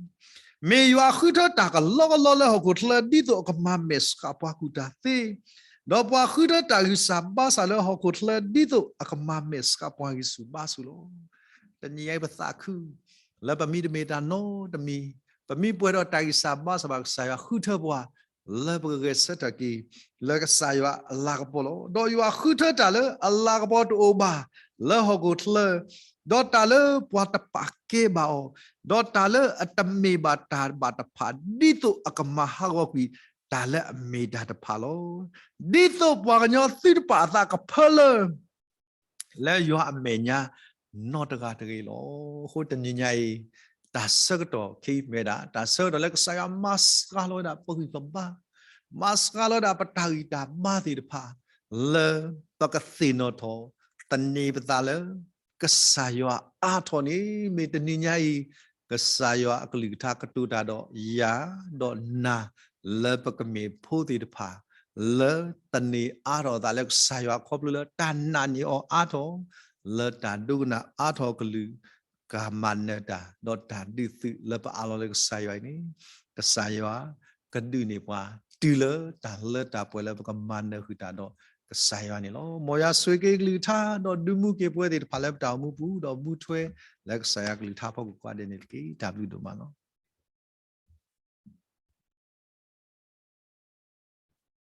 မ့ၢ်ယွၤဃုထၢတၢ်ကလီကလီလၢဟီၣ်ခိၣ်ချၢ ဒ်သိးအကမၤမဲာ်ဆှးပှၤကူၣ်တၢ်သ့, ဒီးပှၤဃုထၢတၢ်ဂံၢ်စၢ်ဘါစၢ်လၢဟီၣ်ခိၣ်ချၢ ဒ်သိးအကမၤမဲာ်ဆှးပှၤဂံၢ်ဆူၣ်ဘါဆူၣ်လီၤ. တနံၤအံၤပသးခု လၢပမ့ၢ်တမ့ၢ်တၢ်နီတမံၤ, ပမ့ၢ်ပှဲၤဒီးတၢ်ဂံၢ်စၢ်ဘါစၢ်ဘၣ် ကစၢ်ယွၤဃုထၢပှၤ လၢပကဂဲၤဆၢထၢၣ်က့ၤ လၢကစၢ်ယွၤအလၤကပီၤလီၤ. ဒီးယွၤဃုထၢတၢ်လၢအလၤကပီၤတအိၣ်ဘၣ် လၢဟီၣ်ခိၣ်ချၢ, ဒီးတၢ်လၢပှၤတပာ်ကဲဘၣ်အီၤ, ဒီးတၢ်လၢအတမ့ၢ်ဘၣ်တၢ်ဘၣ်တဖၣ် ဒ်သိးအကမၤဟးဂီၤကွံာ်တၢ်လၢအမ့ၢ်တၢ်တဖၣ်လီၤ. ဒ်သိးပှၤကညီသုတပာ်အသးကဖၢလၢ လၢယွၤအမဲာ်ညါ နီတဂၤတဂ့ၤလီၤ. အဃိတနံၤညါအံၤ တၢ်ဆၢကတီၢ်ခဲအံၤမ့ၢ်ဝဲဒၣ် တၢ်ဆၢကတီၢ်လၢကစၢ်ယွၤမၤစှၤလီၤဝဲဒၣ်ပဂံၢ်ပဘါ, မၤစှၤလီၤဝဲဒၣ်ပတၢ်ဂံၢ်တၢ်ဘါသ့ၣ်တဖၣ် လၢပကသ့ၣ်နီၣ်ထီၣ် သန့ၤပသးလၢ ကစၢ်ယွၤအါထီၣ်န့ၣ် မ့ၢ်တနံၤညါအံၤ ကစၢ်ယွၤအကလုၢ်ကထါကတိၤတၢ်ဒီးယၤ ဒီးနၤ လၢပကမ့ၢ်ဖိသ့ၣ်တဖၣ် လၢသန့ၤအါထီၣ်အသးလၢကစၢ်ယွၤခီဖျိလၢတၢ်နာ်န့ၢ်အီၤအါထီၣ်, လၢတၢ်ဒိကနၣ်အါထီၣ်အကလုၢ် ကမၤနၢၤတၢ် ဒီးတၢ်ဒုးသုးလၢပအးလီၤလၢကစၢ်ယွၤအံၤန့ၣ် ကစၢ်ယွၤကဒုးန့ၢ်ပှၤ တုၤလၢတၢ်လၢတၢ်ပှဲၤလၢပကမၤနၢၤဃုာ်တၢ်ဒီးကစၢ်ယွၤန့ၣ်လီၤ. မ်ယွၤဆိၣ်ဂ့ၤက့ၤကလုၢ်ကထါ ဒီးဒုးမူက့ၤပဝဲသ့ၣ်တဖၣ်လၢပတၢ်အိၣ်မူပူၤ ဒီးမူထွဲလၢကစၢ်ယွၤကလုၢ်ကထါဖီခိၣ်ကိးဂၤဒဲးန့ၣ်တက့ၢ်. တၢ်ဘျုးဒိၣ်မးလီၤ.